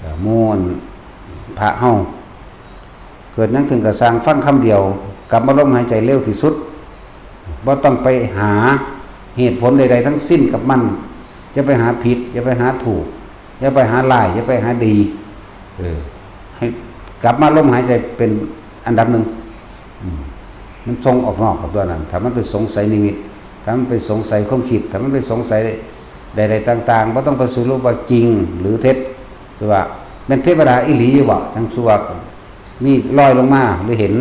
ເອີ ໝູ່ພະເຮົາ ເກີດຫຍັງຂຶ້ນກໍຊ່າງ ຟັງຄຳດຽວ ກຳມະລົມຫາຍໃຈເລັວທີ່ສຸດ ບໍ່ຕ້ອງໄປຫາເຫດຜົນໃດໆທັງສິ້ນກັບມັນ. ຢ່າໄປຫາຜິດ ຢ່າໄປຫາຖືກ ຢ່າໄປຫາຮ້າຍ ຢ່າໄປຫາດີ. ເອີ ໃຫ້ກຳມະລົມຫາຍໃຈເປັນອັນດັບໜຶ່ງ. ອືມ ມັນສົ່ງອອກນອກກັບຕົວນັ້ນ ຖ້າມັນໄປສົງໄສນິມິດ ຖ້າມັນໄປສົງໄສຄວາມຄິດ ຖ້າມັນໄປສົງໄສໃດໆຕ່າງໆ ບໍ່ຕ້ອງໄປສະຫຼຸບວ່າຈິງຫຼືເທັດ. ຄືວ່າແມ່ນເທວະດາອີ່ຫຼີຢູ່ບໍ່? ຈັ່ງຄືວ່າ ມີລອຍລົງມາ ຫຼື ເຫັນ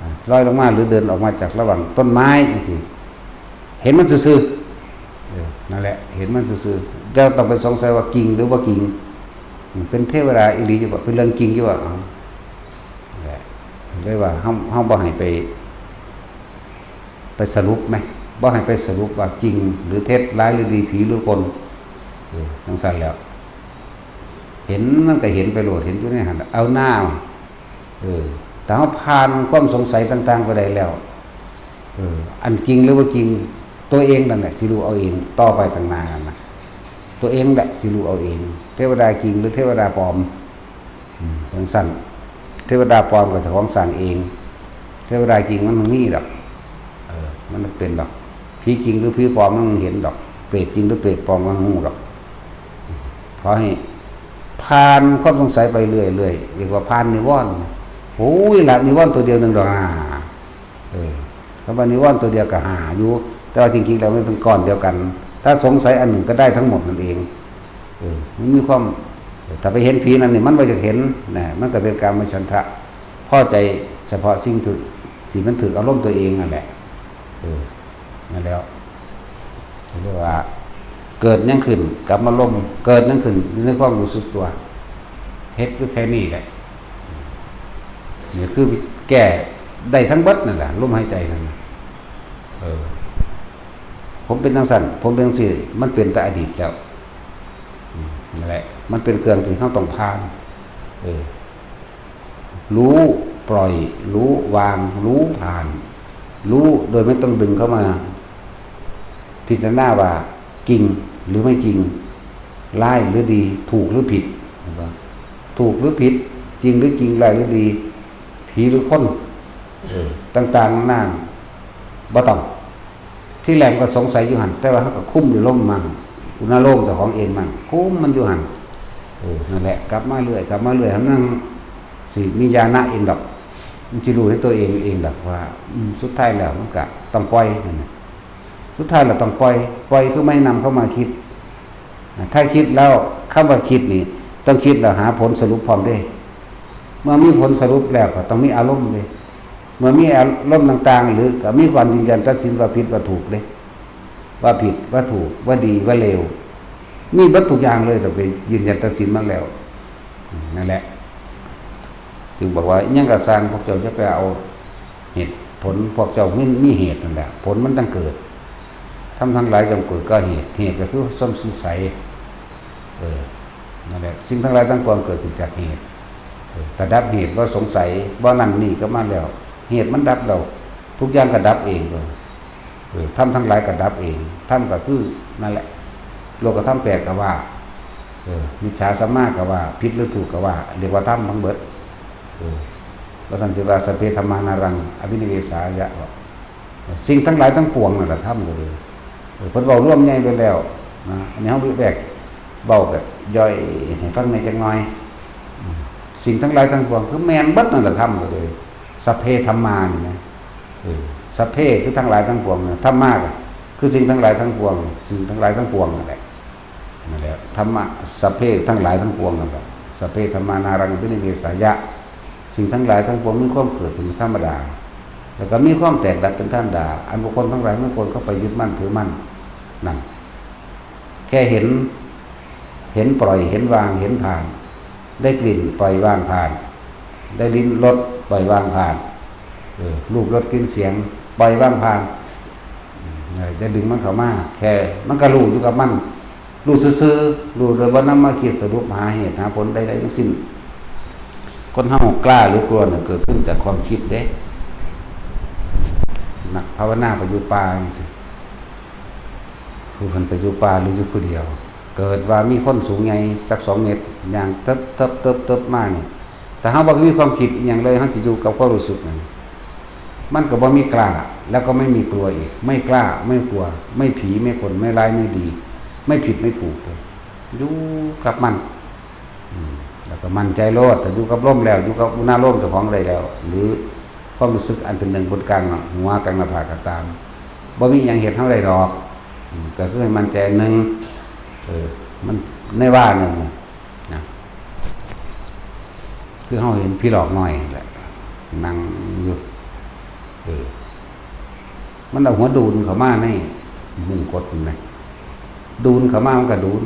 ອາ ລອຍລົງມາ ຫຼື ເດີນອອກມາຈາກລະຫວ່າງຕົ້ນໄມ້ຈັ່ງຊີ້ ເຫັນມັນຊື່ໆ. ເອີ ນັ້ນແຫຼະ ເຫັນມັນຊື່ໆ ຢ່າຕ້ອງໄປສົງໄສວ່າກິ່ງ ຫຼື ບໍ່ກິ່ງ. ເປັນເທວະດາອີ່ຫຼີຢູ່ບໍ່? ເປັນເລື່ອງຈິງຢູ່ບໍ່? ເອົາ ແຫຼະ ເລີຍວ່າເຮົາ ເຮົາບໍ່ໃຫ້ໄປ ໄປສະຫຼຸບແມ ບໍ່ໃຫ້ໄປສະຫຼຸບວ່າຈິງ ຫຼື ເທັດ ຮ້າຍ ຫຼື ດີ ຜີ ຫຼື ຄົນ. ເອີ ຈັ່ງຊັ້ນແລ້ວ ເຫັນມັນກໍເຫັນໄປໂລດ ເຫັນຢູ່ໃນຫັ້ນ ເອົາໜ້າ. ເອີ ຖ້າເຮົາຜ່ານຄວາມສົງໄສຕ່າງໆໄປໄດ້ແລ້ວ ເອີ ອັນຈິງ ຫຼື ບໍ່ຈິງ ຕົວເອງນັ້ນແຫຼະຊິຮູ້ເອົາເອງ ຕໍ່ໄປຂ້າງໜ້ານັ້ນນະ ຕົວເອງແຫຼະຊິຮູ້ເອົາເອງ. ເທວະດາຈິງ ຫຼື ເທວະດາປອມ ອືມ ຈັ່ງຊັ້ນ ເທວະດາປອມກໍເຈົ້າຂອງສ້າງເອງ ເທວະດາຈິງມັນບໍ່ມີດອກ. ເອີ ມັນເປັນດອກ ຜີຈິງ ຫຼື ຜີປອມມັນເຫັນດອກ ເປດຈິງ ຫຼື ເປດປອມມັນຮູ້ດອກ. ຂໍໃຫ້ຜ່ານຄວາມສົງໄສໄປເລື້ອຍໆ ເອີ້ນວ່າຜ່ານນິວອນ. ໂອ້ຍ ລະນິວອນຕົວດຽວໜຶ່ງດອກນາ. ເອີ ຄຳວ່ານິວອນຕົວດຽວກໍຫ້າຢູ່ ແຕ່ວ່າຈິງໆແລ້ວມັນເປັນກ້ອນດຽວກັນ ຖ້າສົງໄສອັນໜຶ່ງກໍໄດ້ທັງໝົດນັ້ນເອງ. ເອີ ມັນມີຄວາມ ຖ້າໄປເຫັນຜີນັ້ນນີ້ ມັນບໍ່ຢາກເຫັນນະ ມັນກໍເປັນກາມະສັນທະ ພໍໃຈສະເພາະສິ່ງທີ່ ທີ່ມັນຖືກອາລົມຕົວເອງນັ້ນແຫຼະ. ເອີ ນັ້ນແຫຼະ ເອີ້ນວ່າເກີດຫຍັງຂຶ້ນກັບມາລົມ ເກີດຫຍັງຂຶ້ນຢູ່ໃນຄວາມຮູ້ສຶກຕົວ ເຮັດຢູ່ແຄ່ນີ້ແຫຼະ. ນີ້ຄືແກ້ໄດ້ທັງເບິດນັ້ນແຫຼະ ລົມຫາຍໃຈນັ້ນນະ. ເອີ ຜົມເປັນຈັ່ງຊັ້ນ ຜົມເປັນຈັ່ງຊີ້ ມັນເປັນແຕ່ອະດີດແລ້ວ. ອືມ ນັ້ນແຫຼະ ມັນເປັນເຄື່ອງທີ່ເຮົາຕ້ອງຜ່ານ ເອີ ຮູ້ ປ່ອຍ ຮູ້ ວາງ ຮູ້ ຜ່ານ ຮູ້ໂດຍບໍ່ຕ້ອງດຶງເຂົ້າມາພິຈາລະນາວ່າຈິງ ຫຼື ໄມ່ຈິງ ຮ້າຍ ຫຼື ດີ ຖືກ ຫຼື ຜິດ ເຫັນບໍ່? ຖືກ ຫຼື ຜິດ ຈິງ ຫຼື ຈິງ ຮ້າຍ ຫຼື ດີ ຜີ ຫຼື ຄົນ ເອີ ຕ່າງໆນານາ ບໍ່ຕ້ອງ ທີແລກມັນກໍສົງໄສຢູ່ຫັ້ນ ແຕ່ວ່າເຮົາກໍຄຸມດ້ວຍລົມມັນ ອຸນາໂລມເຈົ້າຂອງເອງມັນ ຄຸມມັນຢູ່ຫັ້ນ ເອີ ນັ້ນແຫຼະ ກັບມາເລື້ອຍ ກັບມາເລື້ອຍ ໃຫ້ມັນຊິມີຍານະເອງດອກ ມັນຊິຮູ້ໃນຕົວເອງເອງດອກວ່າ ອືມ ສຸດທ້າຍແລ້ວມັນກໍຕ້ອງປ່ອຍນັ້ນແຫຼະ ສຸດທ້າຍແລ້ວຕ້ອງປ່ອຍ ປ່ອຍຄືໄມ້ນຳເຂົ້າມາຄິດ ຖ້າຄິດແລ້ວ ຄຳວ່າຄິດນີ້ ຕ້ອງຄິດແລ້ວຫາຜົນສະຫຼຸບພ້ອມເດ້ ເມື່ອມີຜົນສະຫຼຸບແລ້ວກໍຕ້ອງມີອາລົມເດ້ ເມື່ອມີອາລົມຕ່າງໆ ຫຼື ກໍມີການຢືນຢັນຕັດສິນວ່າຜິດວ່າຖືກເດ້ ວ່າຜິດວ່າຖືກ ວ່າດີວ່າເລວ ມີເບິດທຸກຢ່າງເລີຍ ຕ້ອງໄປຢືນຢັນຕັດສິນມັນແລ້ວ ນັ້ນແຫຼະ ຈຶ່ງບອກວ່າ ອີ່ຫຍັງກໍຊ່າງ ພວກເຈົ້າຈະໄປເອົາເຫດຜົນ ພວກເຈົ້າມີ ມີເຫດນັ້ນແຫຼະ ຜົນມັນຈັ່ງເກີດ ທຳທັງຫຼາຍຈົ່ງເກີດກໍເຫດ ເຫດກໍຄືຄວາມສົງໄສ ເອີ ນັ້ນແຫຼະ ສິ່ງທັງຫຼາຍທັງປວງເກີດຂຶ້ນຈາກເຫດ ເອີ ຖ້າດັບເຫດບໍ່ສົງໄສ ບໍ່ນັ້ນນີ້ກໍມາແລ້ວ ເຫດມັນດັບແລ້ວ ທຸກຢ່າງກໍດັບເອງ ເອີ ທຳທັງຫຼາຍກໍດັບເອງ ທຳກໍຄືນັ້ນແຫຼະ ໂລກະທຳແປດກໍວ່າ ເອີ ມິດສາສຳມາກໍວ່າ ຜິດຫຼືຖືກກໍວ່າ ຮຽກວ່າທຳທັງເບິດ ເອີ ວ່າຊັ້ນຊິວ່າ ສັບເພທຳມານາລັງ ອະວິນິເວສາຍະ ເອີ ສິ່ງທັງຫຼາຍທັງປວງນັ້ນລະທຳເລີຍ ເອີ ເພິ່ນເວົ້າລວມໃຫຍ່ໄປແລ້ວນະ ອັນນີ້ເຮົາແບກເວົ້າແບບຍ່ອຍໃຫ້ຟັງແດ່ຈັກໜ່ອຍ ອືມ ສິ່ງທັງຫຼາຍທັງປວງຄືແມ່ນເບິດນັ້ນລະທຳເລີຍ ສັບເພທຳມານີ້ນະ ເອີ ສັບເພຄືທັງຫຼາຍທັງປວງ ທຳມາກໍຄືສິ່ງທັງຫຼາຍທັງປວງ ສິ່ງທັງຫຼາຍທັງປວງນັ້ນແຫຼະ ນັ້ນແຫຼະ ທຳມະ ສັບເພ ທັງຫຼາຍທັງປວງນັ້ນແຫຼະ ສັບເພທຳມານາລັງ ອະວິນິເວສາຍະ ສິ່ງທັງຫຼາຍທັງປວງມີຄວາມເກີດເປັນທຳມະດາ ແລ້ວກໍມີຄວາມແຕກດັບເປັນທຳມະດາ ອັນບຸກຄົນທັງຫຼາຍບໍ່ຄວນເຂົ້າໄປຍຶດໝັ້ນຖືໝັ້ນນັ້ນ ແຄ່ເຫັນ ເຫັນປ່ອຍ ເຫັນວາງ ເຫັນຜ່ານ ໄດ້ກິ່ນ ປ່ອຍວາງຜ່ານ ໄດ້ລິ້ນ ລົດ ປ່ອຍວາງຜ່ານ ເອີ ຮູບ ລົດ ກິ່ນ ສຽງ ປ່ອຍວາງຜ່ານ ອືມ ຢ່າໄດ້ດຶງມັນເຂົ້າມາ ແຄ່ມັນກໍຮູ້ຢູ່ກັບມັນ ຮູ້ຊື່ໆ ຮູ້ໂດຍບໍ່ນຳມາຄິດສະຫຼຸບຫາເຫດຫາຜົນໃດໆທັງສິ້ນ ຄົນເຮົາກລ້າຫຼືກົວນັ້ນເກີດຂຶ້ນຈາກຄວາມຄິດເດ້ ນັກພາວະນາໄປຢູ່ປ່າຈັ່ງຊີ້ ຜູ້ເພິ່ນໄປຢູ່ປ່າຫຼືຢູ່ຜູ້ດຽວ ເກີດວ່າມີຄົນສູງໃຫຍ່ຈັກສອງເມັດ ຍ່າງເຕີບໆໆໆມານີ້ ຖ້າເຮົາບໍ່ມີຄວາມຄິດອີ່ຫຍັງເລີຍ ເຮົາຈະຢູ່ກັບຄວາມຮູ້ສຶກນັ້ນ ມັນກໍບໍ່ມີກ້າ ແລ້ວກໍໄມ່ມີກົວອີກ ໄມ່ກ້າ ໄມ່ກົວ ໄມ່ຜີ ໄມ່ຄົນ ໄມ່ຮ້າຍ ໄມ່ດີ ໄມ່ຜິດ ໄມ່ຖືກ ຢູ່ກັບມັນ ອືມ ແລ້ວກໍໝັ້ນໃຈໂລດ ຖ້າຢູ່ກັບລົມແລ້ວ ຢູ່ກັບອຸນາໂລມເຈົ້າຂອງໄດ້ແລ້ວ ຫຼື ຄວາມຮູ້ສຶກອັນເປັນໜຶ່ງບົນກາງຫົວກາງໜ້າຜາກກໍຕາມ ບໍ່ມີຫຍັງເຮັດເຮົາໄດ້ດອກ ອືມ ກໍຄືໃຫ້ໝັ້ນໃຈອັນໜຶ່ງ ເອີ ມັນໃນວ່າໜຶ່ງນະ ຄືເຮົາເຫັນຜີຫຼອກນ້ອຍຫັ້ນແຫຼະ ນັ່ງຢູ່ ເອີ ມັນເອົາຫົວດູນເຂົ້າມາໃນມຸງກົດຫັ້ນນະ ດູນເຂົ້າມາມັນກໍດູນ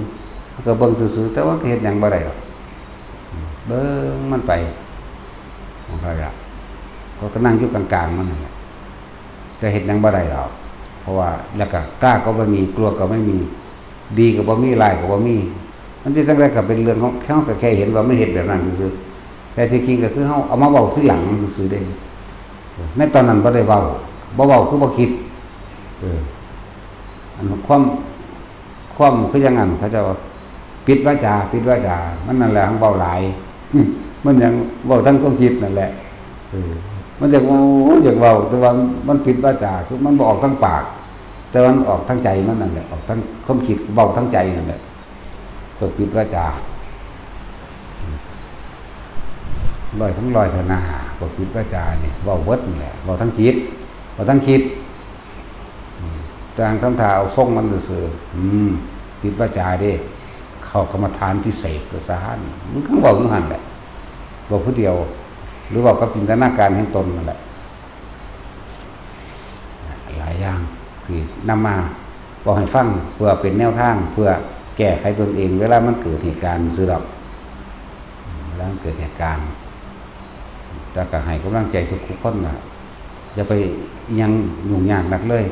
ມັນກໍເບິ່ງຊື່ໆ ແຕ່ວ່າກໍເຮັດຫຍັງບໍ່ໄດ້ດອກ ເບິ່ງມັນໄປ ຂອງເຂົາລະ ເຂົາກໍນັ່ງຢູ່ກາງໆມັນຫັ້ນແຫຼະ ແຕ່ເຮັດຫຍັງບໍ່ໄດ້ດອກ ເພາະວ່າ ແລ້ວກໍກ້າກໍບໍ່ມີ ກົວກໍບໍ່ມີ ດີກໍບໍ່ມີ ຮ້າຍກໍບໍ່ມີ ມັນຊິຈັ່ງໃດກໍເປັນເລື່ອງຂອງເຮົາ ກໍແຄ່ເຫັນວ່າມັນເຮັດແບບນັ້ນຊື່ໆ ແຕ່ທີ່ຈິງກໍຄືເຮົາເອົາມາເວົ້າທີຫຼັງຊື່ໆເດ້ ໃນຕອນນັ້ນບໍ່ໄດ້ເວົ້າ ບໍ່ເວົ້າຄືບໍ່ຄິດ ເອີ ອັນຄວາມ ຄວາມຄືຈັ່ງນັ້ນ ເຂົາເຈົ້າວ່າປິດວາຈາ ປິດວາຈາ ມັນນັ້ນແຫຼະ ເວົ້າຫຼາຍ ມັນຍັງເວົ້າທາງຄວາມຄິດນັ້ນແຫຼະ ເອີ ມັນຢາກເວົ້າ ຢາກເວົ້າ ແຕ່ວ່າມັນປິດວາຈາ ຄືມັນບໍ່ອອກທາງປາກ ແຕ່ວ່າມັນອອກທາງໃຈມັນນັ້ນແຫຼະ ອອກທາງຄວາມຄິດ ເວົ້າທາງໃຈນັ້ນແຫຼະ ເພິ່ນປິດວາຈາ ຮ້ອຍທັງຮ້ອຍເທື່ອໜ້າ ພວກປິດວາຈານີ້ ເວົ້າເບິດນັ້ນແຫຼະ ເວົ້າທາງຈິດ ເວົ້າທາງຄິດ ອືມ ຕ່າງທຳທ່າເອົາຊົງມັນຊື່ໆ ອືມ ປິດວາຈາເດ້ ເຂົ້າກຳມະຖານພິເສດວ່າຊັ້ນ ມັນກໍເວົ້າຢູ່ຫັ້ນແຫຼະ ເວົ້າຜູ້ດຽວ ຫຼືເວົ້າກັບຈິນຕະນາການແຫ່ງຕົນນັ້ນແຫຼະ ຫຼາຍຢ່າງທີ່ນຳມາເວົ້າໃຫ້ຟັງ ເພື່ອເປັນແນວທາງ ເພື່ອແກ້ໄຂຕົນເອງ ເວລາມັນເກີດເຫດການຊື່ດອກ ເວລາມັນເກີດເຫດການ ແຕ່ກໍໃຫ້ກຳລັງໃຈທຸກໆຄົນນະ ຢ່າໄປອີ່ຫຍັງຫຍຸ້ງຍາກໜັກເລີຍ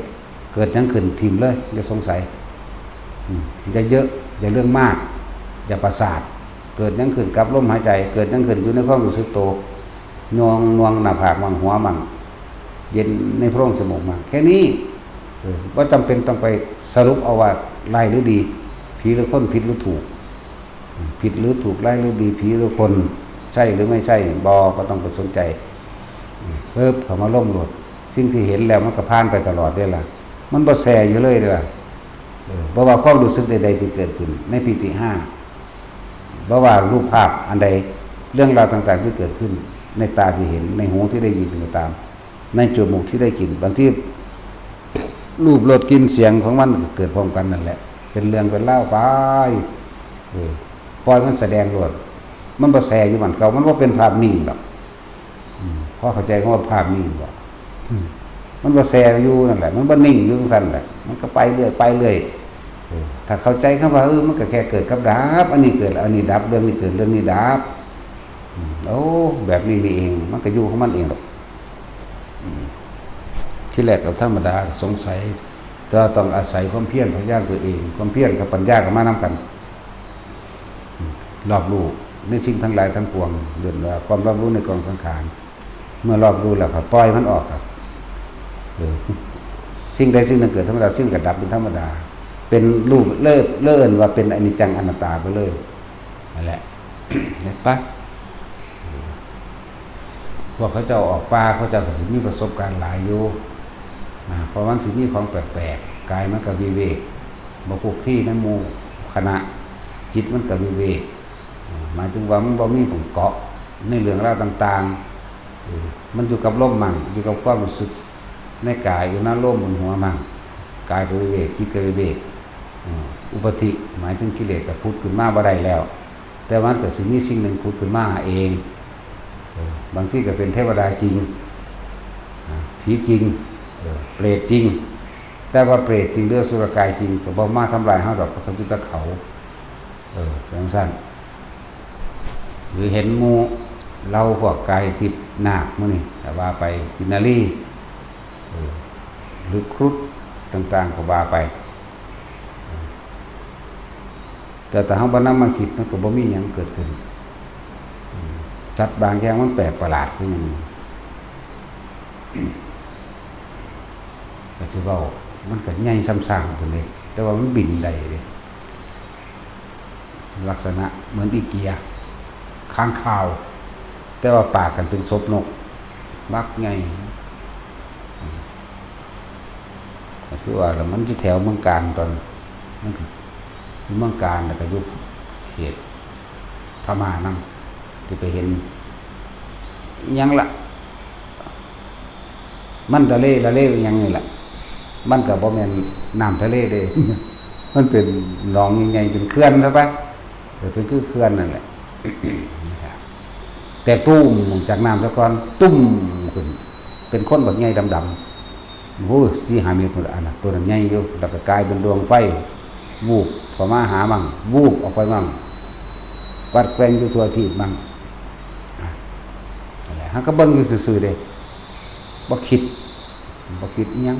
ເກີດຫຍັງຂຶ້ນຖິ້ມເລີຍ ຢ່າສົງໄສ ອືມ ຢ່າເຍີະ ຢ່າເລື່ອງມາກ ຈະປະສາດ ເກີດຫຍັງຂຶ້ນກັບລົມຫາຍໃຈ ເກີດຫຍັງຂຶ້ນຢູ່ໃນຄວາມຮູ້ສຶກໂຕ ໜ່ວງ ໜ່ວງໜ້າຜາກໝັ້ງ ຫົວໝັ້ງ ເຢັນໃນໂພງສະໝູກໝັ້ງ ແຄ່ນີ້. ເອີ ບໍ່ຈຳເປັນຕ້ອງໄປສະຫຼຸບເອົາວ່າຮ້າຍຫຼືດີ ຜີຫຼືຄົນ ຜິດຫຼືຖືກ ຜິດຫຼືຖືກ ຮ້າຍຫຼືດີ ຜີຫຼືຄົນ ໃຊ່ຫຼືໄມ່ໃຊ່ ບໍ່ ບໍ່ຕ້ອງໄປສົນໃຈ. ປຶບ ເຂົ້າມາລົມໂລດ ສິ່ງທີ່ເຫັນແລ້ວມັນກໍຜ່ານໄປຕະຫຼອດເດ້ລະ ມັນບໍ່ແຊ່ຢູ່ເລີຍເດ້ລະ. ເອີ ບໍ່ວ່າຄວາມຮູ້ສຶກໃດໆທີ່ເກີດຂຶ້ນໃນປີຕິຫ້າ ບໍ່ວ່າຮູບພາບອັນໃດ ເລື່ອງລາວຕ່າງໆທີ່ເກີດຂຶ້ນ ໃນຕາທີ່ເຫັນ ໃນຫູທີ່ໄດ້ຍິນກໍຕາມ ໃນຈົມູກທີ່ໄດ້ກິ່ນ ບາງທີຮູບ ລົດ ກິ່ນ ສຽງຂອງມັນກໍເກີດພ້ອມກັນນັ້ນແຫຼະ ເປັນເລື່ອງເປັນລາວໄປ. ເອີ ປ່ອຍມັນສະແດງໂລດ ມັນບໍ່ແຊ່ຢູ່ໝ່ອງເກົ່າ ມັນບໍ່ເປັນພາບນິ່ງດອກ. ອືມ ພໍເຂົ້າໃຈຄຳວ່າພາບນິ່ງບໍ່? ອືມ ມັນບໍ່ແຊ່ຢູ່ນັ້ນແຫຼະ ມັນບໍ່ນິ່ງຢູ່ຈັ່ງຊັ້ນແຫຼະ ມັນກໍໄປເລື້ອຍ ໄປເລື້ອຍ. ເອີ ຖ້າເຂົ້າໃຈຄຳວ່າ ເອີ ມັນກໍແຄ່ເກີດກັບດັບ ອັນນີ້ເກີດ ອັນນີ້ດັບ ເລື່ອງນີ້ເກີດ ເລື່ອງນີ້ດັບ ອືມ ໂອ້ ແບບນີ້ນີ້ເອງ ມັນກໍຢູ່ຂອງມັນເອງດອກ. ອືມ ທີແລກກໍທຳມະດາ ກໍສົງໄສ ແຕ່ວ່າຕ້ອງອາໄສຄວາມພຽນ ພະຍາຍາມຕົວເອງ ຄວາມພຽນກັບປັນຍາກໍມານຳກັນ. ອືມ ລອບຮູ້ໃນສິ່ງທັງຫຼາຍທັງປວງ ເອີ້ນວ່າຄວາມລອບຮູ້ໃນກອງສັງຂານ ເມື່ອລອບຮູ້ແລ້ວກໍປ່ອຍມັນອອກ. ເອີ ສິ່ງໃດສິ່ງໜຶ່ງເກີດທຳມະດາ ສິ່ງນັ້ນກໍດັບເປັນທຳມະດາ ເປັນຮູບ ເລີ ເລີ ເອີ້ນວ່າເປັນອະນິດຈັງອະນັດຕາໄປເລີຍ ນັ້ນແຫຼະ ເຫັນປະ? ພວກເຂົາເຈົ້າອອກປ່າ ເຂົາເຈົ້າກໍຊິມີປະສົບການຫຼາຍຢູ່ນະ ເພາະມັນຊິມີຂອງແປກໆ ກາຍມັນກໍວິເວກ ບໍ່ຄຸກຄີນຳໝູ່ຄະນະ ຈິດມັນກໍວິເວກ ໝາຍເຖິງວ່າມັນບໍ່ມີໝ່ອງເກາະໃນເລື່ອງລາວຕ່າງໆ ເອີ ມັນຢູ່ກັບລົມໝັ້ງ ຢູ່ກັບຄວາມຮູ້ສຶກໃນກາຍ ຢູ່ນະໂລມບົນຫົວໝັ້ງ ກາຍກໍວິເວກ ຈິດກໍວິເວກ. ເອີ ອຸປາທິ ໝາຍເຖິງກິເລດກໍຜຸດຂຶ້ນມາບໍ່ໄດ້ແລ້ວ ແຕ່ວ່າມັນກໍຊິມີສິ່ງໜຶ່ງຜຸດຂຶ້ນມາເອງ. ເອີ ບາງທີກໍເປັນເທວະດາຈິງ ອາ ຜີຈິງ ເອີ ເປຣດຈິງ ແຕ່ວ່າເປຣດຈິງ ຫຼື ອະສຸລະກາຍຈິງ ກໍບໍ່ມາທຳລາຍເຮົາດອກ ເຂົາກໍຢູ່ແຕ່ເຂົາ. ເອີ ຈັ່ງຊັ້ນ ຫຼືເຫັນໝູ່ເຫຼົ່າພວກກາຍທິບນາກໝູ່ນີ້ ກໍວ່າໄປ ກິນນາລີ ເອີ ຫຼື ຄຣຸດຕ່າງໆ ກໍວ່າໄປ. ເອີ ແຕ່ຖ້າເຮົາບໍ່ນຳມາຄິດ ມັນກໍບໍ່ມີຫຍັງເກີດຂຶ້ນ. ເອີ ສັດບາງຢ່າງມັນແປກປະຫຼາດຄືຫຍັງ ກໍຊິເວົ້າ ມັນກໍໃຫຍ່ສ່ຳຊ້າງພຸ້ນເດ້ ແຕ່ວ່າມັນບິນໄດ້ເດ້. ລັກສະນະເໝືອນອີເກຍ ຄ້າງຄາວ ແຕ່ວ່າປາກຫັ້ນເປັນສົບນົກ ບັກໃຫຍ່. ກໍຄືວ່າລະ ມັນຢູ່ແຖວເມືອງການຕອນ ມັນກໍຢູ່ເມືອງການ ແລ້ວກໍຢູ່ເຂດພະມ້ານຳ ທີ່ໄປເຫັນ ອີ່ຫຍັງລະ ມັນທະເລ ລະເລ ອີ່ຫຍັງນີ້ລະ ມັນກໍບໍ່ແມ່ນນ້ຳທະເລເດ້ ມັນເປັນໜອງໃຫຍ່ໆ ເປັນເຂື່ອນຊະໄປ ເອີ ເປັນຄືເຂື່ອນນັ້ນແຫຼະ ແຕກຕຸ້ມຈາກນ້ຳສາກອນ ຕຸ້ມຂຶ້ນ ເປັນຄົນບັກໃຫຍ່ດຳໆ ໂອ້ຍ ສີ່ຫ້າເມັດພຸ້ນລະ ອັນນັ້ນ ໂຕນັ້ນໃຫຍ່ຢູ່ ແລ້ວກໍກາຍເປັນດວງໄຟ ວູບເຂົ້າມາຫາມັ່ງ ວູບອອກໄປມັ່ງ ກວາດແກວ່ງຢູ່ທົ່ວທີບມັ່ງ. ອາ ນັ້ນແຫຼະ ເຮົາກໍເບິ່ງຢູ່ຊື່ໆເດ້ ບໍ່ຄິດ ບໍ່ຄິດອີ່ຫຍັງ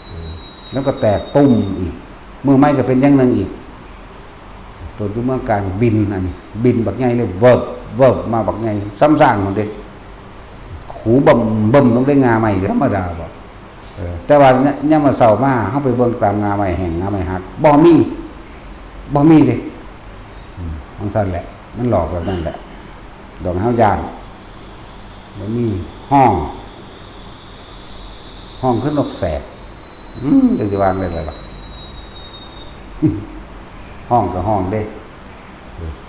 ເອີ ແລ້ວກໍແຕກຕຸ້ມອີກ ມື້ໃໝ່ກໍເປັນຢ່າງໜຶ່ງອີກ. ໂຕຢູ່ເມືອງການບິນ ອັນນີ້ບິນບັກໃຫຍ່ເລີຍ ເວີບ ເວີບ ມາບັກໃຫຍ່ ສ່ຳຊ້າງພຸ້ນເດ້ ຂູບຶ້ມໆ ລົງເດ້ ງ່າໄມ້ທຳມະດາບໍ່? ເອີ ແຕ່ວ່າຍາມມາເຊົ້າມາ ເຮົາໄປເບິ່ງຕາມງ່າໄມ້ແຫ້ງ ງ່າໄມ້ຫັກ ບໍ່ມີ ບໍ່ມີເດ້ ອືມ ຈັ່ງຊັ້ນແຫຼະ ມັນຫຼອກແບບນັ້ນແຫຼະ ດອກໃຫ້ເຮົາຢ້ານ ບໍ່ມີ ຮ້ອງ ຮ້ອງຄືນົກແສກ ອືມ ຈັກຊິວ່າຈັ່ງໃດລະ ຮ້ອງກໍຮ້ອງເດ້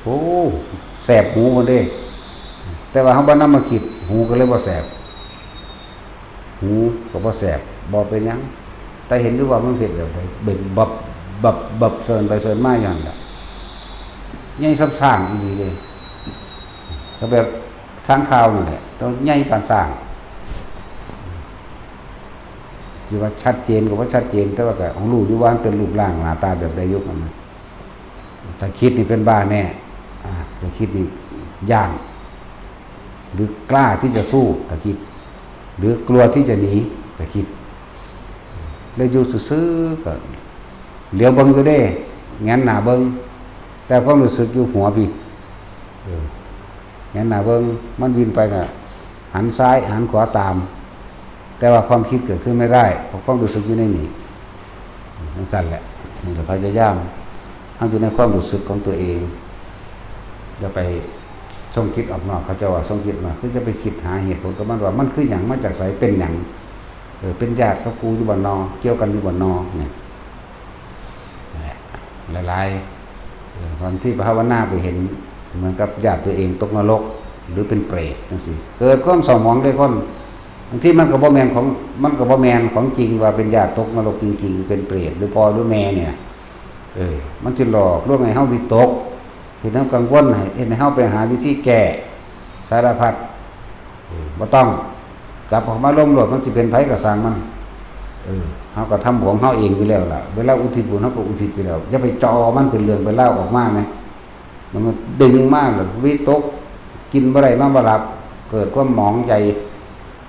ໂອ້ ແສບຫູພຸ້ນເດ້ ແຕ່ວ່າເຮົາບໍ່ນຳມາຄິດ ຫູກໍເລີຍບໍ່ແສບ ຫູກໍບໍ່ແສບ ບໍ່ເປັນຫຍັງ ແຕ່ເຫັນຢູ່ວ່າມັນເຮັດແບບໃດ ເປັນບັບ ບັບ ບັບ ເຊີນໄປເຊີນມາຢູ່ຫັ້ນລະ ໃຫຍ່ສ່ຳຊ້າງອີ່ຫຼີເດ້ ກໍແບບ ຄ້າງຄາວນີ້ແຫຼະ ໂຕໃຫຍ່ປານຊ້າງ ຊິວ່າຊັດເຈນກໍບໍ່ຊັດເຈນ ແຕ່ວ່າກໍຮູ້ຢູ່ວ່າມັນເປັນຮູບຮ່າງໜ້າຕາແບບໃດຢູ່ຫັ້ນນະ ຖ້າຄິດນີ້ເປັນບ້າແນ່ ອາ ຖ້າຄິດນີ້ຢ້ານ ຫຼື ກ້າທີ່ຈະສູ້ ຖ້າຄິດ ຫຼື ກົວທີ່ຈະໜີ ຖ້າຄິດ ແລ້ວຢູ່ຊື່ໆ ກໍຫຼຽວເບິ່ງຢູ່ເດ້ ແຫງນໜ້າເບິ່ງ ແຕ່ຄວາມຮູ້ສຶກຢູ່ຫົວພີ້ ເອີ ແຫງນໜ້າເບິ່ງ ມັນວິ່ນໄປກໍຫັນຊ້າຍຫັນຂວາຕາມ ແຕ່ວ່າຄວາມຄິດເກີດຂຶ້ນໄມ່ໄດ້ ເພາະຄວາມຮູ້ສຶກຢູ່ໃນນີ້. ຈັ່ງຊັ້ນແຫຼະ ນີ້ລະພະຍາຍາມ ເຮົາຢູ່ໃນຄວາມຮູ້ສຶກຂອງຕົວເອງ ຢ່າໄປສົ່ງຈິດອອກນອກ. ເຂົາເຈົ້າວ່າສົ່ງຈິດມາ ຄືຈະໄປຄິດຫາເຫດຜົນກັບມັນວ່າ ມັນຄືຫຍັງ ມາຈາກໃສ ເປັນຫຍັງ ເອີ ເປັນຍາດກັບກູຢູ່ບໍ່ນໍ ກ່ຽວກັນຢູ່ບໍ່ນໍ ນີ້ ນັ້ນແຫຼະ ຫຼາຍໆ ເອີ ບາງທີພາວະນາໄປເຫັນເໝືອນກັບຍາດຕົວເອງຕົກນະລົກ ຫຼືເປັນເປຣດຈັ່ງຊີ້ ເກີດຄວາມເສົ້າໝອງເດ້ຄົນ. ບາງທີມັນກໍບໍ່ແມ່ນຂອງ ມັນກໍບໍ່ແມ່ນຂອງຈິງວ່າເປັນຍາດຕົກນະລົກຈິງໆ ເປັນເປຣດ ຫຼືພໍ່ ຫຼືແມ່ນີ້ນະ ເອີ ມັນຊິຫຼອກລວງໃຫ້ເຮົາວິຕົກ ເຮັດໃຫ້ເຮົາກັງວົນ ໃຫ້ ເຮັດໃຫ້ເຮົາໄປຫາວິທີແກ້ສາລະພັດ ເອີ ບໍ່ຕ້ອງ ກັບເຂົ້າມາລົມໂລດ ມັນຊິເປັນໃຜກໍຊ່າງມັນ ເອີ ເຮົາກໍທຳຂອງເຮົາເອງຢູ່ແລ້ວລະ ເວລາອຸທິດບຸນເຮົາກໍອຸທິດຢູ່ແລ້ວ ຢ່າໄປຈໍ່ມັນເປັນເລື່ອງເປັນລາວອອກມາແມ ມັນກໍດຶງມາແລ້ວວິຕົກ ກິນບໍ່ໄດ້ນອນບໍ່ຫຼັບ ເກີດຄວາມໝອງໃຈ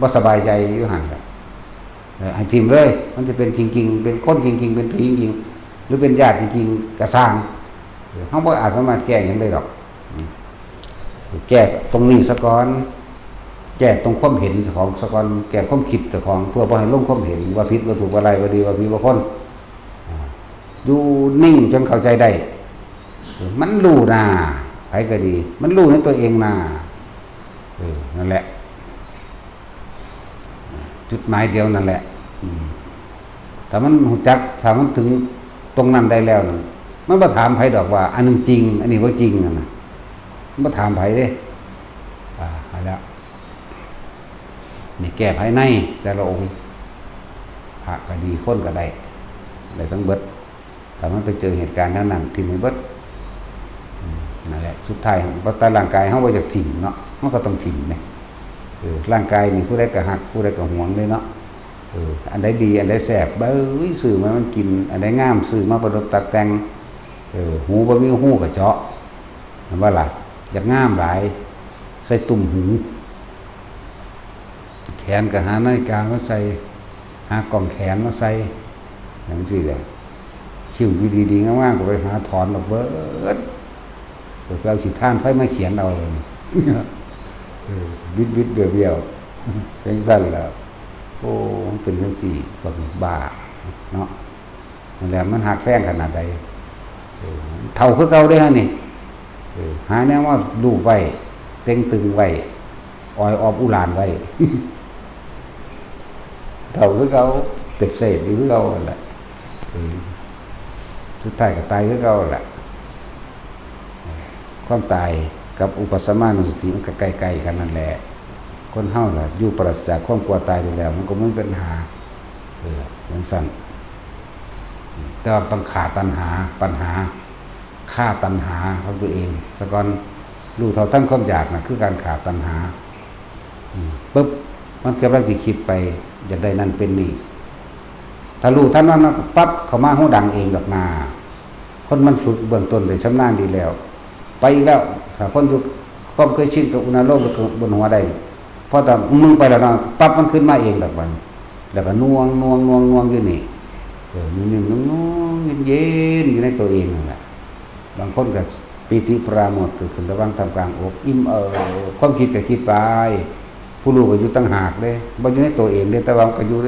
ບໍ່ສະບາຍໃຈຢູ່ຫັ້ນແຫຼະ. ເອີ ໃຫ້ຖິ້ມເລີຍ ມັນຈະເປັນຈິງໆ ເປັນຄົນຈິງໆ ເປັນຜີຈິງໆ ຫຼືເປັນຍາດຈິງໆ ກໍຊ່າງ ເຮົາບໍ່ອາດສາມາດແກ້ຫຍັງໄດ້ດອກ. ແກ້ຕົງນີ້ສາກ່ອນ ແກ້ຕົງຄວາມເຫັນເຈົ້າຂອງສາກ່ອນ ແກ້ຄວາມຄິດເຈົ້າຂອງ ເພື່ອບໍ່ໃຫ້ຫຼົງຄວາມເຫັນວ່າຜິດວ່າຖືກ ວ່າຮ້າຍວ່າດີ ວ່າຜີວ່າຄົນ ຢູ່ນິ່ງຈົນເຂົ້າໃຈໄດ້ ມັນຮູ້ໜ້າ ໃຜກໍດີ ມັນຮູ້ໃນຕົວເອງໜ້າ ເອີ ນັ້ນແຫຼະ ຈຸດໝາຍດຽວນັ້ນແຫຼະ ອືມ ຖ້າມັນຮູ້ຈັກ ຖ້າມັນເຖິງຕົງນັ້ນໄດ້ແລ້ວນັ້ນ ມັນບໍ່ຖາມໃຜດອກວ່າ ອັນນີ້ຈິງ ອັນນີ້ບໍ່ຈິງຫັ້ນນະ ມັນບໍ່ຖາມໃຜເດ້ ອ່າ ຫັ້ນແຫຼະ ນີ້ແກ້ພາຍໃນແຕ່ລະອົງ ພະກໍດີ ຄົນກໍໄດ້ ໄດ້ທັງເບິດ. ຖ້າມັນໄປເຈີເຫດການທາງນັ້ນ ຖິ້ມໃຫ້ເບິດ ອືມ ນັ້ນແຫຼະ ສຸດທ້າຍ ແຕ່ຮ່າງກາຍເຮົາບໍ່ຢາກຖິ້ມເນາະ ເຮົາກໍຕ້ອງຖິ້ມເດ້ ເອີ ຮ່າງກາຍນີ້ຜູ້ໃດກໍຮັກ ຜູ້ໃດກໍຫວງເດ້ເນາະ ເອີ ອັນໃດດີ ອັນໃດແຊບ ເອີຍ ຊື້ມາມັນກິນ ອັນໃດງາມ ຊື້ມາປະດັບຕົກແຕ່ງ ເອີ ຫູບໍ່ມີຮູກໍເຈາະ ແມ່ນບໍ່ລະ ຢາກງາມຫຼາຍ ໃສ່ຕຸ້ມຫູ ແຂນກໍຫານາລິກາມາໃສ່ ຫາກ້ອງແຂນມາໃສ່ ຈັ່ງຊີ້ແຫຼະ ຄິ້ວຢູ່ດີໆ ງາມໆ ກໍໄປຫາຖອນອອກເບິດ ເອີ ໄປເອົາຂີ້ຖ່ານໄຟມາຂຽນເອົາ ເອີ ບິດໆ ບ້ຽວໆ ຈັ່ງຊັ້ນແຫຼະ ໂອ້ ມັນເປັນຈັ່ງຊີ້ ພວກນີ້ບ້າເນາະ. ນັ້ນແຫຼະ ມັນຮັກແພງຂະໜາດໃດ ເອີ ເຖົ້າຄືເກົ່າເດ້ຫັ້ນນີ້ ເອີ ຫາແນວມາລູບໄວ້ ເຕັງຕຶງໄວ້ ອອຍອອບອຸຫຼານໄວ້ ເຖົ້າຄືເກົ່າ ເປັດເສດຢູ່ຄືເກົ່າຫັ້ນແຫຼະ ເອີ ສຸດທ້າຍກໍຕາຍຄືເກົ່າຫັ້ນແຫຼະ. ຄວາມຕາຍກັບອຸປະສະມານຸສະຕິ ມັນກໍໃກ້ໆ ກັນນັ້ນແຫຼະ ຄົນເຮົາລະຢູ່ປາສະຈາກຄວາມກົວຕາຍໄດ້ແລ້ວ ມັນກໍບໍ່ມີບັນຫາ ເອີ ຈັ່ງຊັ້ນ ແຕ່ວ່າຕ້ອງຂ້າຕັນຫາ ປັນຫາ ຂ້າຕັນຫາຂອງຕົວເອງສາກ່ອນ ຮູ້ເທົ່າທັນຄວາມຢາກນະ ຄືການຂ້າຕັນຫາ ອືມ ປຶບ ມັນກຳລັງຊິຄິດໄປ ຢາກໄດ້ນັ້ນເປັນນີ້ ຖ້າຮູ້ທັນນັ້ນ ປັບ ເຂົ້າມາຫູດັງເອງດອກນາ ຄົນມັນຝຶກເບື້ອງຕົ້ນໄດ້ຊຳນານດີແລ້ວ ໄປອີກແລ້ວ ຖ້າຄົນຢູ່ຄວາມເຄີຍຊິນກັບອຸນາໂລມ ແລ້ວກໍບົນຫົວໄດ້ນີ້ ພໍຕອນມຶ່ງໄປແລ້ວເນາະ ປັບ ມັນຂຶ້ນມາເອງດອກບັດນີ້ ແລ້ວກໍໜ່ວງໆໆໆ ຢູ່ນີ້ ເອີ ນຸ່ມໆ ນຸ່ມໆ ເຢັນໆ ຢູ່ໃນຕົວເອງນັ້ນແຫຼະ. ບາງຄົນກໍປີຕິປະລາໂມດເກີດຂຶ້ນລະຫວ່າງທ່າມກາງອົກ ອີ່ມເອີ ຄວາມຄິດກໍຄິດໄປ ຜູ້ຮູ້ກໍຢູ່ຕ່າງຫາກເດ້ ບໍ່ຢູ່ໃນຕົວເອງເດ້ ແຕ່ວ່າມັນກໍຢູ່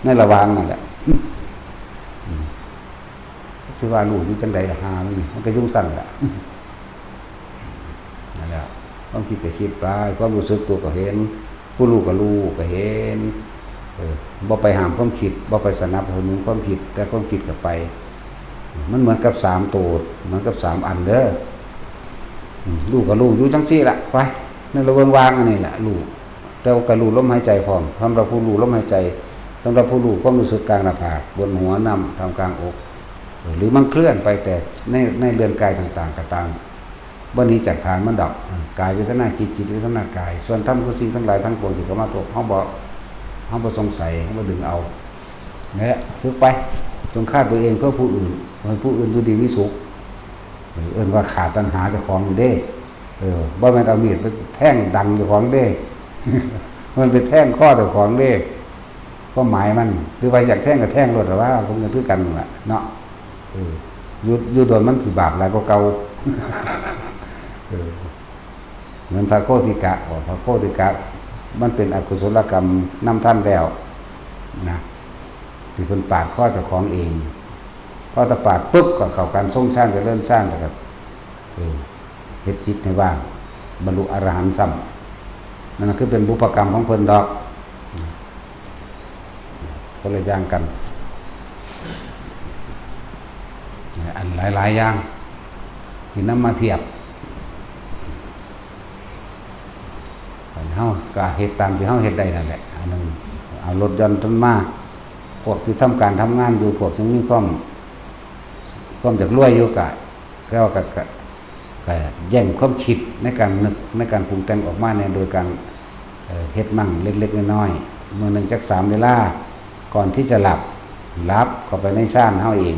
ໃນລະຫວ່າງນັ້ນແຫຼະ ອືມ ຈັກຊິວ່າຮູ້ຢູ່ຈັ່ງໃດລະ ຫາມັນນີ້ ມັນກໍຢູ່ຊັ້ນແຫຼະ ນັ້ນແຫຼະ ຄວາມຄິດກໍຄິດໄປ ຄວາມຮູ້ສຶກຕົວກໍເຫັນ ຜູ້ຮູ້ກໍຮູ້ ກໍເຫັນ ເອີ ບໍ່ໄປຫ້າມຄວາມຄິດ ບໍ່ໄປສະໜັບສະໜູນຄວາມຄິດ ແຕ່ຄວາມຄິດກໍໄປ ມັນເໝືອນກັບສາມໂຕ ເໝືອນກັບສາມອັນເດີ ອືມ ຮູ້ກໍຮູ້ຢູ່ຈັ່ງຊີ້ລະ ໄປ ໃນລະເວີງວ່າງອັນນີ້ລະ ຮູ້ ແຕ່ວ່າກໍຮູ້ລົມຫາຍໃຈພ້ອມ ສຳລັບຜູ້ຮູ້ລົມຫາຍໃຈ ສຳລັບຜູ້ຮູ້ຄວາມຮູ້ສຶກກາງໜ້າຜາກ ບົນຫົວ ນຳ ທ່າມກາງອົກ ເອີ ຫຼືມັນເຄື່ອນໄປແຕ່ໃນ ໃນເລື່ອນກາຍຕ່າງໆກໍຕາມ ບໍ່ໜີຈາກຖານມັນດອກ ເອີ ກາຍເວທະນາຈິດ ຈິດເວທະນາກາຍ ສ່ວນທຳຄືສິ່ງທັງຫຼາຍທັງປວງທີ່ເຂົ້າມາທົບ ເຮົາບໍ່ ເຮົາບໍ່ສົງໄສ ເຮົາບໍ່ດຶງເອົາ ແລະ ຝຶກໄປ ຈົ່ງຂ້າຕົວເອງເພື່ອຜູ້ອື່ນ ໃຫ້ຜູ້ອື່ນຢູ່ດີມີສຸກ ເອີ ເອີ້ນວ່າຂ້າຕັນຫາເຈົ້າຂອງນີ້ເດ້ ເອີ ບໍ່ແມ່ນເອົາມີດໄປແທງດັງເຈົ້າຂອງເດ້ ມັນໄປແທງຄໍເຈົ້າຂອງເດ້ ຄວາມໝາຍມັນ ຫຼືວ່າຢາກແທງກໍແທງໂລດລະວ່າ ເພິ່ນກໍຄືກັນນັ້ນລະເນາະ ເອີ ຢູ່ ຢູ່ດົນມັນຊິບາບຫຼາຍກວ່າເກົ່າ. ເອີ ເໝືອນພະໂຄຕິກະ ພະໂຄຕິກະ ມັນເປັນອະກຸສົລະກຳນຳທັນແລ້ວນະ ທີ່ເພິ່ນປາດຄໍເຈົ້າຂອງເອງ. ພໍຕາປາດປຶບ ກໍເຂົ້າການຊົງຊານຈະເລີນຊານ ແລ້ວກໍ ເອີ ເຮັດຈິດໃຫ້ວ່າງ ບັນລຸອະລະຫັນຊ້ຳ. ນັ້ນຄືເປັນບຸບພະກຳຂອງເພິ່ນດອກ. ຄົນລະຢ່າງກັນ ອັນຫຼາຍໆຢ່າງທີ່ນຳມາທຽບ. ເຮົາກໍເຮັດຕາມທີ່ເຮົາເຮັດໄດ້ນັ້ນແຫຼະ. ອັນໜຶ່ງ ເອົາລົດຍົນຕົນມາ, ພວກທີ່ທຳການທຳງານຢູ່, ພວກທີ່ມີຄວາມ ຄວາມຢາກລວຍຢູ່ ກໍ ແຕ່ວ່າກໍ ກໍ ກໍແຍ່ງຄວາມຄິດໃນການນຶກ ໃນການປຸງແຕ່ງອອກມາແດ່ ໂດຍການ ເອີ ເຮັດໝັ້ງເລັກໆນ້ອຍໆ ມື້ໜຶ່ງຈັກສາມເວລາ ກ່ອນທີ່ຈະຫຼັບ, ຫຼັບເຂົ້າໄປໃນຊານເຮົາເອງ.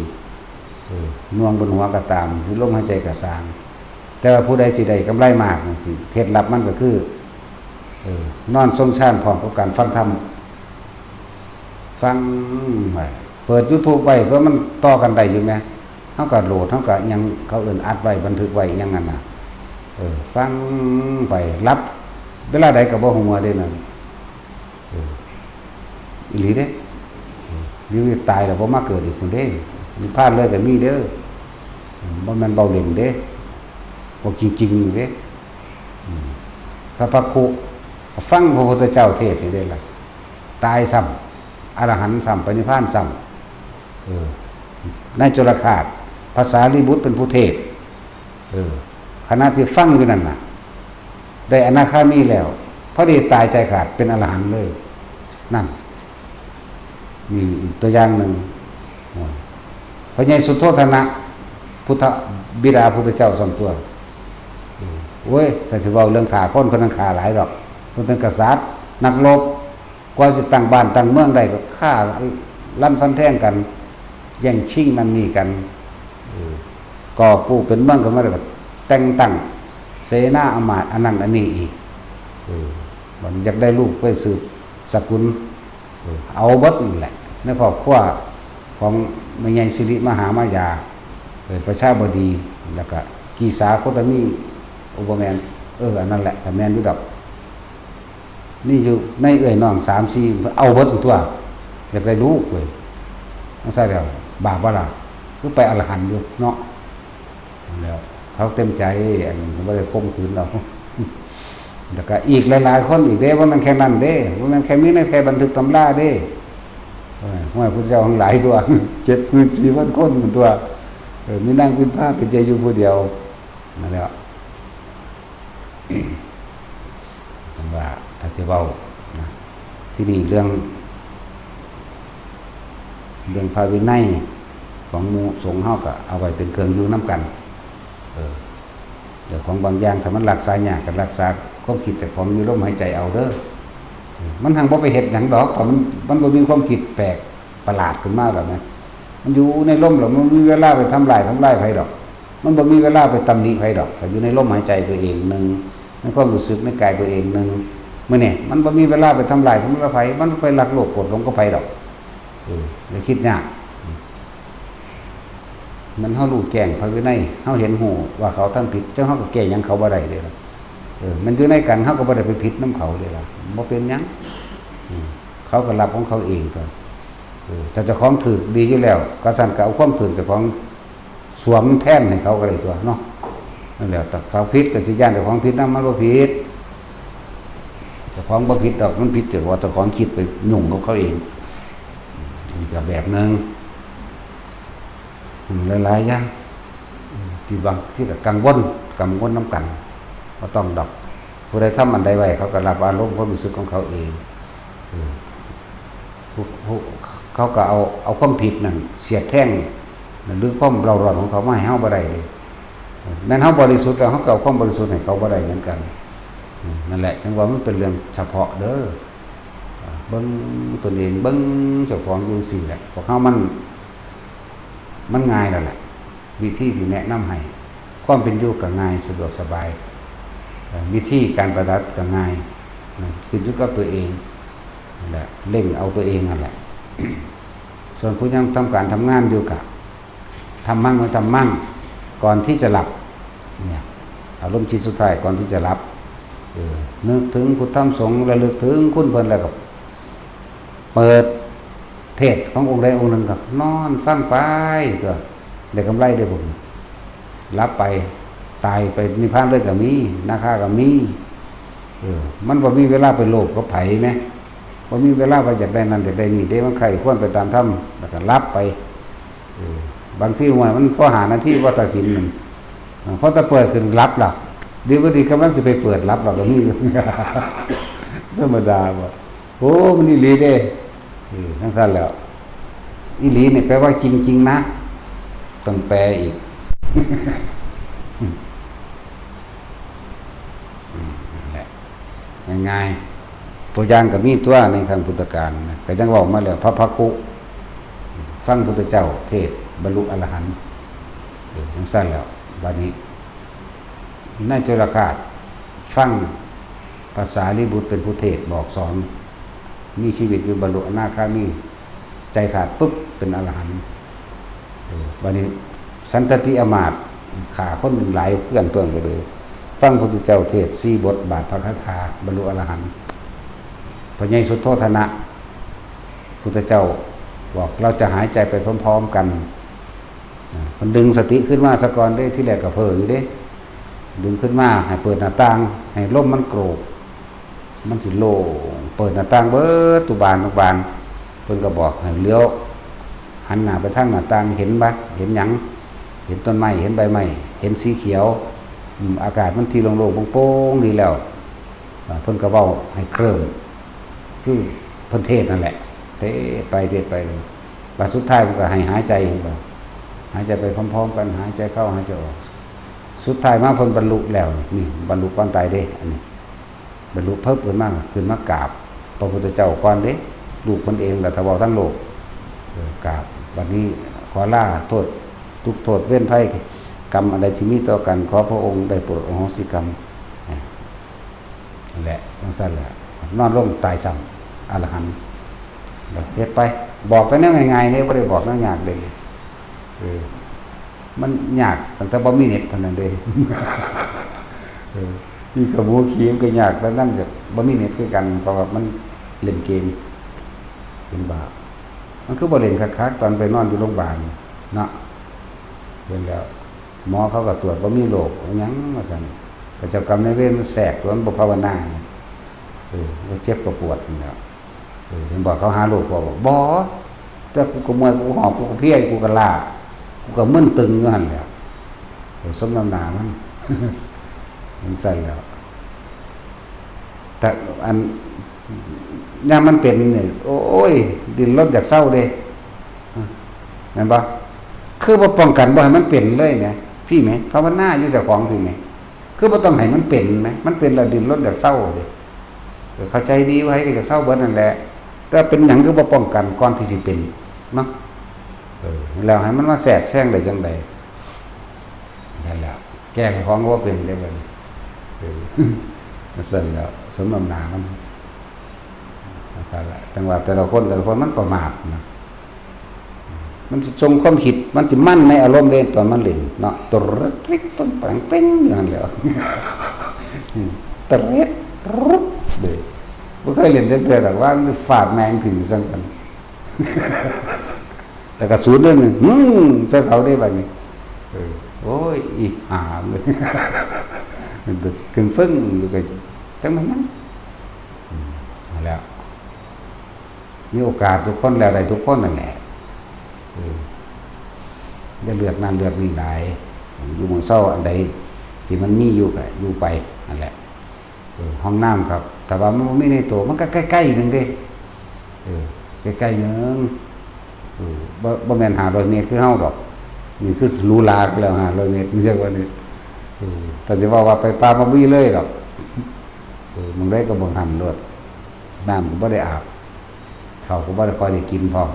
ເອີ ໜ່ວງບົນຫົວກໍຕາມ ຫຼືລົມຫາຍໃຈກໍຊ່າງ, ແຕ່ວ່າຜູ້ໃດຊິໄດ້ກຳໄລມາກ ເຄລັດລັບມັນກໍຄື ເອີ ນອນຊົງຊານພ້ອມກັບການຟັງທຳ. ຟັງໄວ້ ເປີດ YouTube ໄວ້ ຕົວະ ມັນຕໍ່ກັນໄດ້ຢູ່ແມ. ເຮົາກໍໂຫຼດ ເຮົາກໍຫຍັງ ເຂົາເອີ້ນອັດໄວ້ ບັນທຶກໄວ້ຫຍັງຫັ້ນນະ. ເອີ ຟັງໄປ ຫຼັບເວລາໃດກໍບໍ່ຮູ້ເມື່ອເດ້ນັ້ນ. ເອີ ອີ່ຫຼີເດ້. ເອີ ຢູ່ຕາຍແລ້ວບໍ່ມາເກີດອີກພຸ້ນເດ້. ນິບພານເລີຍກໍມີເດ້. ບໍ່ແມ່ນເວົ້າຫຼິ້ນເດ້. ເວົ້າຈິງໆເດ້. ອືມ ພະພັກຄຸ ກໍຟັງພະພຸດທະເຈົ້າເທດນີ້ເດ້ລະ. ຕາຍຊ້ຳ ອະລະຫັນຊ້ຳ ໄປນິບພານຊ້ຳ. ເອີ ໃນຈຸລະຄາດ ພະສາລີບຸດເປັນຜູ້ເທດ. ເອີ ຂະນະທີ່ຟັງຢູ່ນັ້ນນະ ໄດ້ອະນາຄາມີແລ້ວ ພໍດີຕາຍໃຈຂາດ ເປັນອະລະຫັນເລີຍ. ນັ້ນ ນີ້ອີກຕົວຢ່າງໜຶ່ງ. ໂອ້ຍ ພະໃຫຍ່ສຸໂທທະນະ ພຸດທະບິດາພຸດທະເຈົ້າສ່ວນຕົວ. ໂອ້ຍ ຖ້າຊິເວົ້າເລື່ອງຂ້າຄົນ ເພິ່ນຍັງຂ້າຫຼາຍດອກ. ເພິ່ນເປັນກະສັດ ນັກລົບ. ກວ່າຊິຕັ້ງບ້ານຕັ້ງເມືອງໄດ້ ກໍຂ້າລັນຟັນແທງກັນ ແຍ່ງຊິງນັ້ນນີ້ກັນ. ເອີ ກໍ່ກູ້ເປັນເມືອງຂຶ້ນມາ ແລ້ວກໍແຕ່ງຕັ້ງເສນາອາມາດ ອັນນັ້ນອັນນີ້ອີກ. ເອີ ບັດນີ້ຢາກໄດ້ລູກໄປສືບສະກຸນ. ເອີ ເອົາເບິດນັ້ນແຫຼະ ໃນຄອບຄົວຂອງແມ່ໃຫຍ່ສິລິມະຫາມາຍາ. ເອີ ປະຊາບໍດີ ແລ້ວກໍກີສາໂຄຕະມີ. ໂອ ບໍ່ແມ່ນ. ເອີ ອັນນັ້ນແຫຼະ ກໍແມ່ນຢູ່ດອກ. ມີຢູ່ໃນເອື້ອຍນ້ອງສາມສີ່ ເອົາເບິດຕົວະ. ຢາກໄດ້ລູກເວີຍ. ຈັ່ງຊັ້ນແລ້ວ ບາບບໍ່ລະ? ຄືໄປອະລະຫັນຢູ່ເນາະ. ແລ້ວເຂົາເຕັມໃຈ ອັນ ບໍ່ໄດ້ຂົ່ມຂືນເຮົາ. ແລ້ວກໍອີກຫຼາຍໆຄົນອີກເດ້. ບໍ່ແມ່ນແຄ່ນັ້ນເດ້. ບໍ່ແມ່ນແຄ່ມີໃນແຕ່ບັນທຶກຕຳລາເດ້. ໂອ້ຍ ພະພຸດທະເຈົ້າທັງຫຼາຍຕົວະ ເຈັດໝື່ນສີ່ພັນຄົນຕົວະ. ເອີ ມີນາງພິມພາເປັນໃຫຍ່ຢູ່ຜູ້ດຽວ. ນັ້ນແຫຼະ ເພິ່ນວ່າ ຖ້າຈະເວົ້ານະ ທີນີ້ເລື່ອງ ເລື່ອງພະວິໄນຂອງໝູ່ສົງເຮົາ ກໍເອົາໄວ້ເປັນເຄື່ອງຢູ່ນຳກັນ. ເອີ ແລ້ວຂອງບາງຢ່າງ ຖ້າມັນຮັກສາຍາກ ກໍຮັກສາຄວາມຄິດເຈົ້າຂອງຢູ່ລົມຫາຍໃຈເອົາເດີ. ເອີ ມັນຮັ່ງບໍ່ໄປເຮັດຫຍັງດອກ ຖ້າມັນ ມັນບໍ່ມີຄວາມຄິດແປກ ປະຫຼາດຂຶ້ນມາແລ້ວນະ. ມັນຢູ່ໃນລົມແລ້ວ ມັນມີເວລາໄປທຳລາຍ ທຳລາຍໃຜດອກ. ມັນບໍ່ມີເວລາໄປຕຳໜິໃຜດອກ. ຖ້າຢູ່ໃນລົມຫາຍໃຈຕົວເອງໜຶ່ງ ໃນຄວາມຮູ້ສຶກໃນກາຍຕົວເອງໜຶ່ງ ມື້ນີ້ມັນບໍ່ມີເວລາໄປທຳລາຍ ທຳລາຍໃຜ. ມັນໄປລັກໂລບໂກດຫຼົງກັບໃຜດອກ. ເອີ ຢ່າຄິດຍາກ. ແມ່ນເຮົາຮູ້ແຈ້ງພະວິໄນ ເຮົາເຫັນຮູ້ວ່າເຂົາທຳຜິດ ຈັ່ງເຮົາກໍແກ້ຫຍັງເຂົາບໍ່ໄດ້ເດ້ລະ. ເອີ ແມ່ນຢູ່ໃນກັນ ເຮົາກໍບໍ່ໄດ້ໄປຜິດນຳເຂົາເດ້ລະ. ບໍ່ເປັນຫຍັງ. ເອີ ເຂົາກໍຮັບຂອງເຂົາເອງຕົວະ. ເອີ ຖ້າເຈົ້າຂອງຖືກດີຢູ່ແລ້ວ ກໍຊັ້ນກໍເອົາຄວາມຖືກເຈົ້າຂອງສວມແທນໃຫ້ເຂົາກໍໄດ້ຕົວະເນາະ. ນັ້ນແຫຼະ ຖ້າເຂົາຜິດກໍຊິຢ້ານເຈົ້າຂອງຜິດນຳ. ມັນບໍ່ຜິດ ເຈົ້າຂອງບໍ່ຜິດດອກ. ມັນຜິດທີ່ວ່າເຈົ້າຂອງຄິດໄປຫຍຸ້ງກັບເຂົາເອງ. ນີ້ກໍແບບໜຶ່ງ. ອືມ ຫຼາຍໆຢ່າງ ອືມ ທີ່ບາງທີກໍກັງວົນ ກັງວົນນຳກັນ. ບໍ່ຕ້ອງດອກ. ຜູ້ໃດທຳອັນໃດໄວ້ ເຂົາກໍຮັບອາລົມຄວາມຮູ້ສຶກຂອງເຂົາເອງ. ເອີ ຜູ້ ຜູ້ ເຂົາກໍເອົາ ເອົາຄວາມຜິດນັ້ນສຽດແທງ ຫຼືຄວາມເລົ່າຮ້ອນຂອງເຂົາມາໃຫ້ເຮົາບໍ່ໄດ້ເດ້. ເອີ ແມ່ນເຮົາບໍລິສຸດແລ້ວ ເຮົາກໍເອົາຄວາມບໍລິສຸດໃຫ້ເຂົາບໍ່ໄດ້ເໝືອນກັນ. ເອີ ນັ້ນແຫຼະ ຈັ່ງວ່າມັນເປັນເລື່ອງສະເພາະເດີ. ເອີ ເບິ່ງຕົນເອງ ເບິ່ງເຈົ້າຂອງຢູ່ຈັ່ງຊີ້ແຫຼະ. ພວກເຮົາມັນ ມັນງ່າຍແລ້ວແຫຼະ ວິທີທີ່ແນະນຳໃຫ້. ຄວາມເປັນຢູ່ກໍງ່າຍ ສະດວກສະບາຍ. ເອີ ວິທີການປະຕິບັດກໍງ່າຍນະ ຂຶ້ນຢູ່ກັບຕົວເອງນັ້ນແຫຼະ ເລັ່ງເອົາຕົວເອງນັ້ນແຫຼະ. ສ່ວນຜູ້ຍັງທຳການທຳງານຢູ່ ກະ ທຳມັງ ທຳມັງ ກ່ອນທີ່ຈະຫຼັບ ເນຍ ອາລົມຈິດສຸດທ້າຍກ່ອນທີ່ຈະຫຼັບ ເອີ ນຶກເຖິງພຸດທຳສົງ ລະລຶກເຖິງຄຸນເພິ່ນ ແລ້ວກໍເປີດເທດຂອງອົງໃດອົງໜຶ່ງ ກໍນອນຟັງໄປຕົວະ ໄດ້ກຳໄລເດ້ພວກນີ້ ຫຼັບໄປ ຕາຍໄປນິບພານເລີຍກໍມີ ນາຄາກໍມີ ເອີ ມັນບໍ່ມີເວລາໄປໂລບກັບໃຜແມ ບໍ່ມີເວລາວ່າຢາກໄດ້ນັ້ນຢາກໄດ້ນີ້ເດ້ ມັນໃຄ່ຄວນໄປຕາມທຳ ແລ້ວກໍຫຼັບໄປ ເອີ ບາງທີວ່າມັນພໍຫ້ານາທີ ບໍ່ຕັດສິນນັ້ນ ເອີ ພໍຕາເປີດຂຶ້ນຫຼັບລະ ດີບໍ່ດີກຳລັງຊິໄປເປີດຫຼັບລະກໍມີ ທຳມະດາບໍ່ ໂອ້ ມັນອີ່ຫຼີເດ້ ເອີ ຈັ່ງຊັ້ນແຫຼ້ວ ອີ່ຫຼີນີ້ແປວ່າຈິງໆນະ ຕ້ອງແປອີກ ອືມ ນັ້ນແຫຼະ ງ່າຍໆ ຕົວຢ່າງກໍມີຕົວະ ໃນຄັ້ງພຸດທະການນະ ກໍຍັງເວົ້າມາແລ້ວ ພະພັກຄຸ ຟັງພຸດທະເຈົ້າເທດ ບັນລຸອະລະຫັນ ເອີ ຈັ່ງຊັ້ນແຫຼ້ວ ບາດນີ້ ໃນໂຈລະຄາດ ຟັງພະສາລີບຸດເປັນຜູ້ເທດບອກສອນ ມີຊີວິດຢູ່ບັນລຸອະນາຄາມີ ໃຈຂາດປຶບ ເປັນອະລະຫັນ ເອີ ບາດນີ້ ສັນຕະຕິອາມາດ ຂ້າຄົນຫຼາຍເພື່ອນເພື່ອນກໍເລີຍ ຟັງພຸດທະເຈົ້າເທດສີ່ບົດບາດພະຄາຖາ ບັນລຸອະລະຫັນ ພະໃຫຍ່ສຸດໂທທະນະ ພຸດທະເຈົ້າບອກ ເຮົາຈະຫາຍໃຈໄປພ້ອມໆກັນ ອາ ເພິ່ນດຶງສະຕິຂຶ້ນມາສາກ່ອນເດ້ ທີແລກກໍເຜີຢູ່ເດ້ ດຶງຂຶ້ນມາໃຫ້ເປີດໜ້າຕ່າງ ໃຫ້ລົມມັນໂກຣກ ມັນຊິໂລ່ງ ເປີດໜ້າຕ່າງເບີດທຸກບານທຸກບານ ເພິ່ນກໍບອກໃຫ້ຫຼຽວຫັນໜ້າໄປທາງໜ້າຕ່າງ ເຫັນບໍ່ ເຫັນຫຍັງ ເຫັນຕົ້ນໄມ້ ເຫັນໃບໄມ້ ເຫັນສີຂຽວ ອາກາດມັນທີ່ໂລ່ງໆໂປ່ງໆດີແລ້ວ ອາ ເພິ່ນກໍເວົ້າໃຫ້ເຄີມ ຄືເພິ່ນເທດນັ້ນແຫຼະ ເທດໄປເທດໄປ ບາດສຸດທ້າຍເພິ່ນກໍໃຫ້ຫາຍໃຈ ເຫັນບໍ່ ຫາຍໃຈໄປພ້ອມໆກັນ ຫາຍໃຈເຂົ້າ ຫາຍໃຈອອກ ສຸດທ້າຍມາເພິ່ນບັນລຸແລ້ວ ນີ້ບັນລຸກ່ອນຕາຍເດ້ ອັນນີ້ບັນລຸເພິບຂຶ້ນມາ ຂຶ້ນມາກາບພະພຸດທະເຈົ້າກ່ອນເດ້ ລູກເພິ່ນເອງລະ ຖ້າເວົ້າທັງໂລກ ເອີ ກາບ ບັດນີ້ຂໍລາໂທດ ທຸກໂທດເວນໄພ ກຳອັນໃດທີ່ມີຕໍ່ກັນ ຂໍພະອົງໄດ້ໂປດອະໂຫສິກຳ ນັ້ນແຫຼະ ຈັ່ງຊັ້ນແຫຼະ ນອນລົງຕາຍຊ້ຳ ອະລະຫັນ ເຮັດໄປ ບອກແຕ່ແນວງ່າຍໆເດ້ ບໍ່ໄດ້ບອກແນວຍາກເດ້ ເອີ ມັນຍາກຕັ້ງແຕ່ບໍ່ມີເນັດເທົ່ານັ້ນເດ້ ເອີ ມີຂະໝູຂີ່ມັນກໍຍາກ ແຕ່ນຳຈາກບໍ່ມີເນັດຄືກັນ ເພາະວ່າມັນຫຼິ້ນເກມ ເປັນບ້າ ມັນຄືບໍ່ຫຼິ້ນຄັກໆ ຕອນໄປນອນຢູ່ໂລງບານເນາະ ເຫັນແລ້ວ ໝໍເຂົາກໍຕວດບໍ່ມີໂລກ ບໍ່ຫຍັງວ່າຊັ້ນ ແຕ່ເຈົ້າກຳນາຍເວນມັນແຊກຕົວະ ມັນບໍ່ພາວະນາ ເອີ ກໍເຈັບກໍປວດນັ້ນແຫຼ້ວ ເອີ ເຫັນບໍ່ ເຂົາຫາໂລກບໍ່ ບໍ່ ແຕ່ກູກໍເມື່ອຍ ກູຫອບ ກູກໍເພຍ ກູກໍລ້າ ກູກໍມຶນຕຶງຢູ່ຫັ້ນແຫຼ້ວ ເອີ ສົມນ້ຳໜ້າມັນ ມັນຊັ້ນແຫຼ້ວ ແຕ່ອັນ ຍາມມັນເປັນນີ້ ໂອ້ຍ ດີ້ນລົນຢາກເຊົາເດ້ ແມ່ນບໍ່? ຄືບໍ່ປ້ອງກັນບໍ່ໃຫ້ມັນເປັນເລີຍແໝ ພີ້ແໝ ພາວະນາຢູ່ເຈົ້າຂອງພີ້ແໝ ຄືບໍ່ຕ້ອງໃຫ້ມັນເປັນແໝ ມັນເປັນແລ້ວດີ້ນລົນຢາກເຊົາເດ້ ເອີ ເຂົ້າໃຈດີວ່າໃຜກໍຢາກເຊົາເບິດນັ້ນແຫຼະ ແຕ່ເປັນຫຍັງຄືບໍ່ປ້ອງກັນກ່ອນທີ່ຊິເປັນເນາະ ເອີ ແລ້ວໃຫ້ມັນມາແຊກແຊງໄດ້ຈັ່ງໃດ? ນັ້ນແຫຼະ ແກ້ໃຫ້ຂອງບໍ່ເປັນເດ້ບັດນີ້ ເອີ ຊັ້ນແຫຼະ ສົມນ້ຳໜ້າມັນ ຈັ່ງວ່າແຕ່ລະຄົນ ແຕ່ລະຄົນມັນປະໝາດນະ ມັນຊິສົ່ງຄວາມຄິດ ມັນຊິມັນໃນອາລົມເດ້ ຕອນມັນຫຼິ້ນເນາະ ຕະລິກ ປຶ້ງ ແປງ ເປັງ ຢູ່ຫັ້ນແຫຼ້ວ ຕະລິກ ຣຶບ ເດ້ ບໍ່ເຄີຍຫຼິ້ນຈັກເທື່ອດອກ ວ່າມັນຟາດແມ່ງຖິ້ມຈັ່ງຊັ້ນ ແລ້ວກໍສູນເດ້ ຫຶ ໃສ່ເຂົາເດ້ບັດນີ້ ເອີ ໂອ້ຍ ອີຫ່າເອີຍ ມັນກໍເຄິ່ງເຟິ້ງຢູ່ ກໍຈັກແມ່ນຫຍັງ ອືມ ຫັ້ນແຫຼະ ມີໂອກາດທຸກຄົນແລ້ວ ໄດ້ທຸກຄົນນັ້ນແຫຼະ ເອີ ຢ່າເລືອກນັ້ນເລືອກນີ້ຫຼາຍ ຢູ່ໝ່ອງເຊົາອັນໃດທີ່ມັນມີຢູ່ກໍຢູ່ໄປຫັ້ນແຫຼະ ເອີ ຫ້ອງນ້ຳຄັບ ຖ້າວ່າມັນບໍ່ມີໃນໂຕ ມັນກໍໃກ້ໆໜຶ່ງເດ້ ເອີ ໃກ້ໆໜຶ່ງ ເອີ ບໍ່ ບໍ່ແມ່ນຫ້າຮ້ອຍເມດຄືເຮົາດອກ ນີ້ຄືຫຼູຫຼາແລ້ວ ຫ້າຮ້ອຍເມດ ເອີ້ນວ່ານີ້ ເອີ ຖ້າຊິເວົ້າວ່າໄປປ່າບໍ່ມີເລີຍດອກ ເອີ ໝ່ອງໃດກໍໝ່ອງຫັ້ນໂລດ ນ້ຳກໍບໍ່ໄດ້ອາບ ເຂົ້າກໍບໍ່ໄດ້ຄ່ອຍໄດ້ກິນພ້ອມ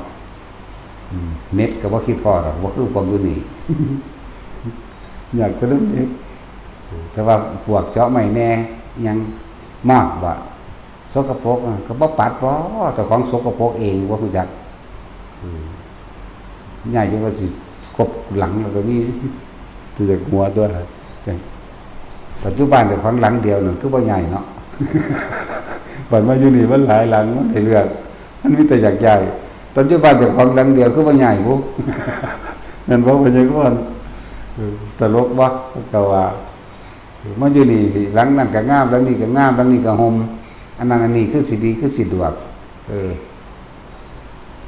ອືມ ເນັດກໍບໍ່ຄິດພໍ້ດອກ ບໍ່ຄືພວກຢູ່ນີ້ ຢາກແຕ່ນຳເນັດ ແຕ່ວ່າພວກເຈາະໄມ້ແດ່ ຫຍັງ ມອດບໍ່ ສົກກະປົກ ເອີ ກໍບໍ່ປັດບໍ ເຈົ້າຂອງສົກກະປົກເອງ ບໍ່ຮູ້ຈັກ ອືມ ຍາກຢູ່ວ່າຊິ ຄົບຫຼັງແລ້ວກໍມີ ແຕ່ຢາກຫົວຕົວະ. ປັດຈຸບັນເຈົ້າຂອງຫຼັງດຽວນັ້ນຄືບໍ່ໃຫຍ່ເນາະ. ບັດມາຢູ່ນີ້ມັນຫຼາຍຫຼັງ ມັນໃຫ້ເລືອກ ມັນມີແຕ່ຢາກຍ້າຍ. ປັດຈຸບັນເຈົ້າຂອງຫຼັງດຽວຄືບໍ່ຍ້າຍບຸ? ແມ່ນບໍ່ ພະຍາກອນ? ເອີ ຕະຫຼົກບໍ່? ກໍວ່າ ມາຢູ່ນີ້ ຫຼັງນັ້ນກໍງາມ ຫຼັງນີ້ກໍງາມ ຫຼັງນີ້ກໍຮົ່ມ ອັນນັ້ນອັນນີ້ຄືຊິດີ ຄືສະດວກ. ເອີ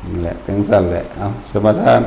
ນັ້ນແຫຼະ ຈັ່ງຊັ້ນແຫຼະ. ເອົາ ສະມາທານ.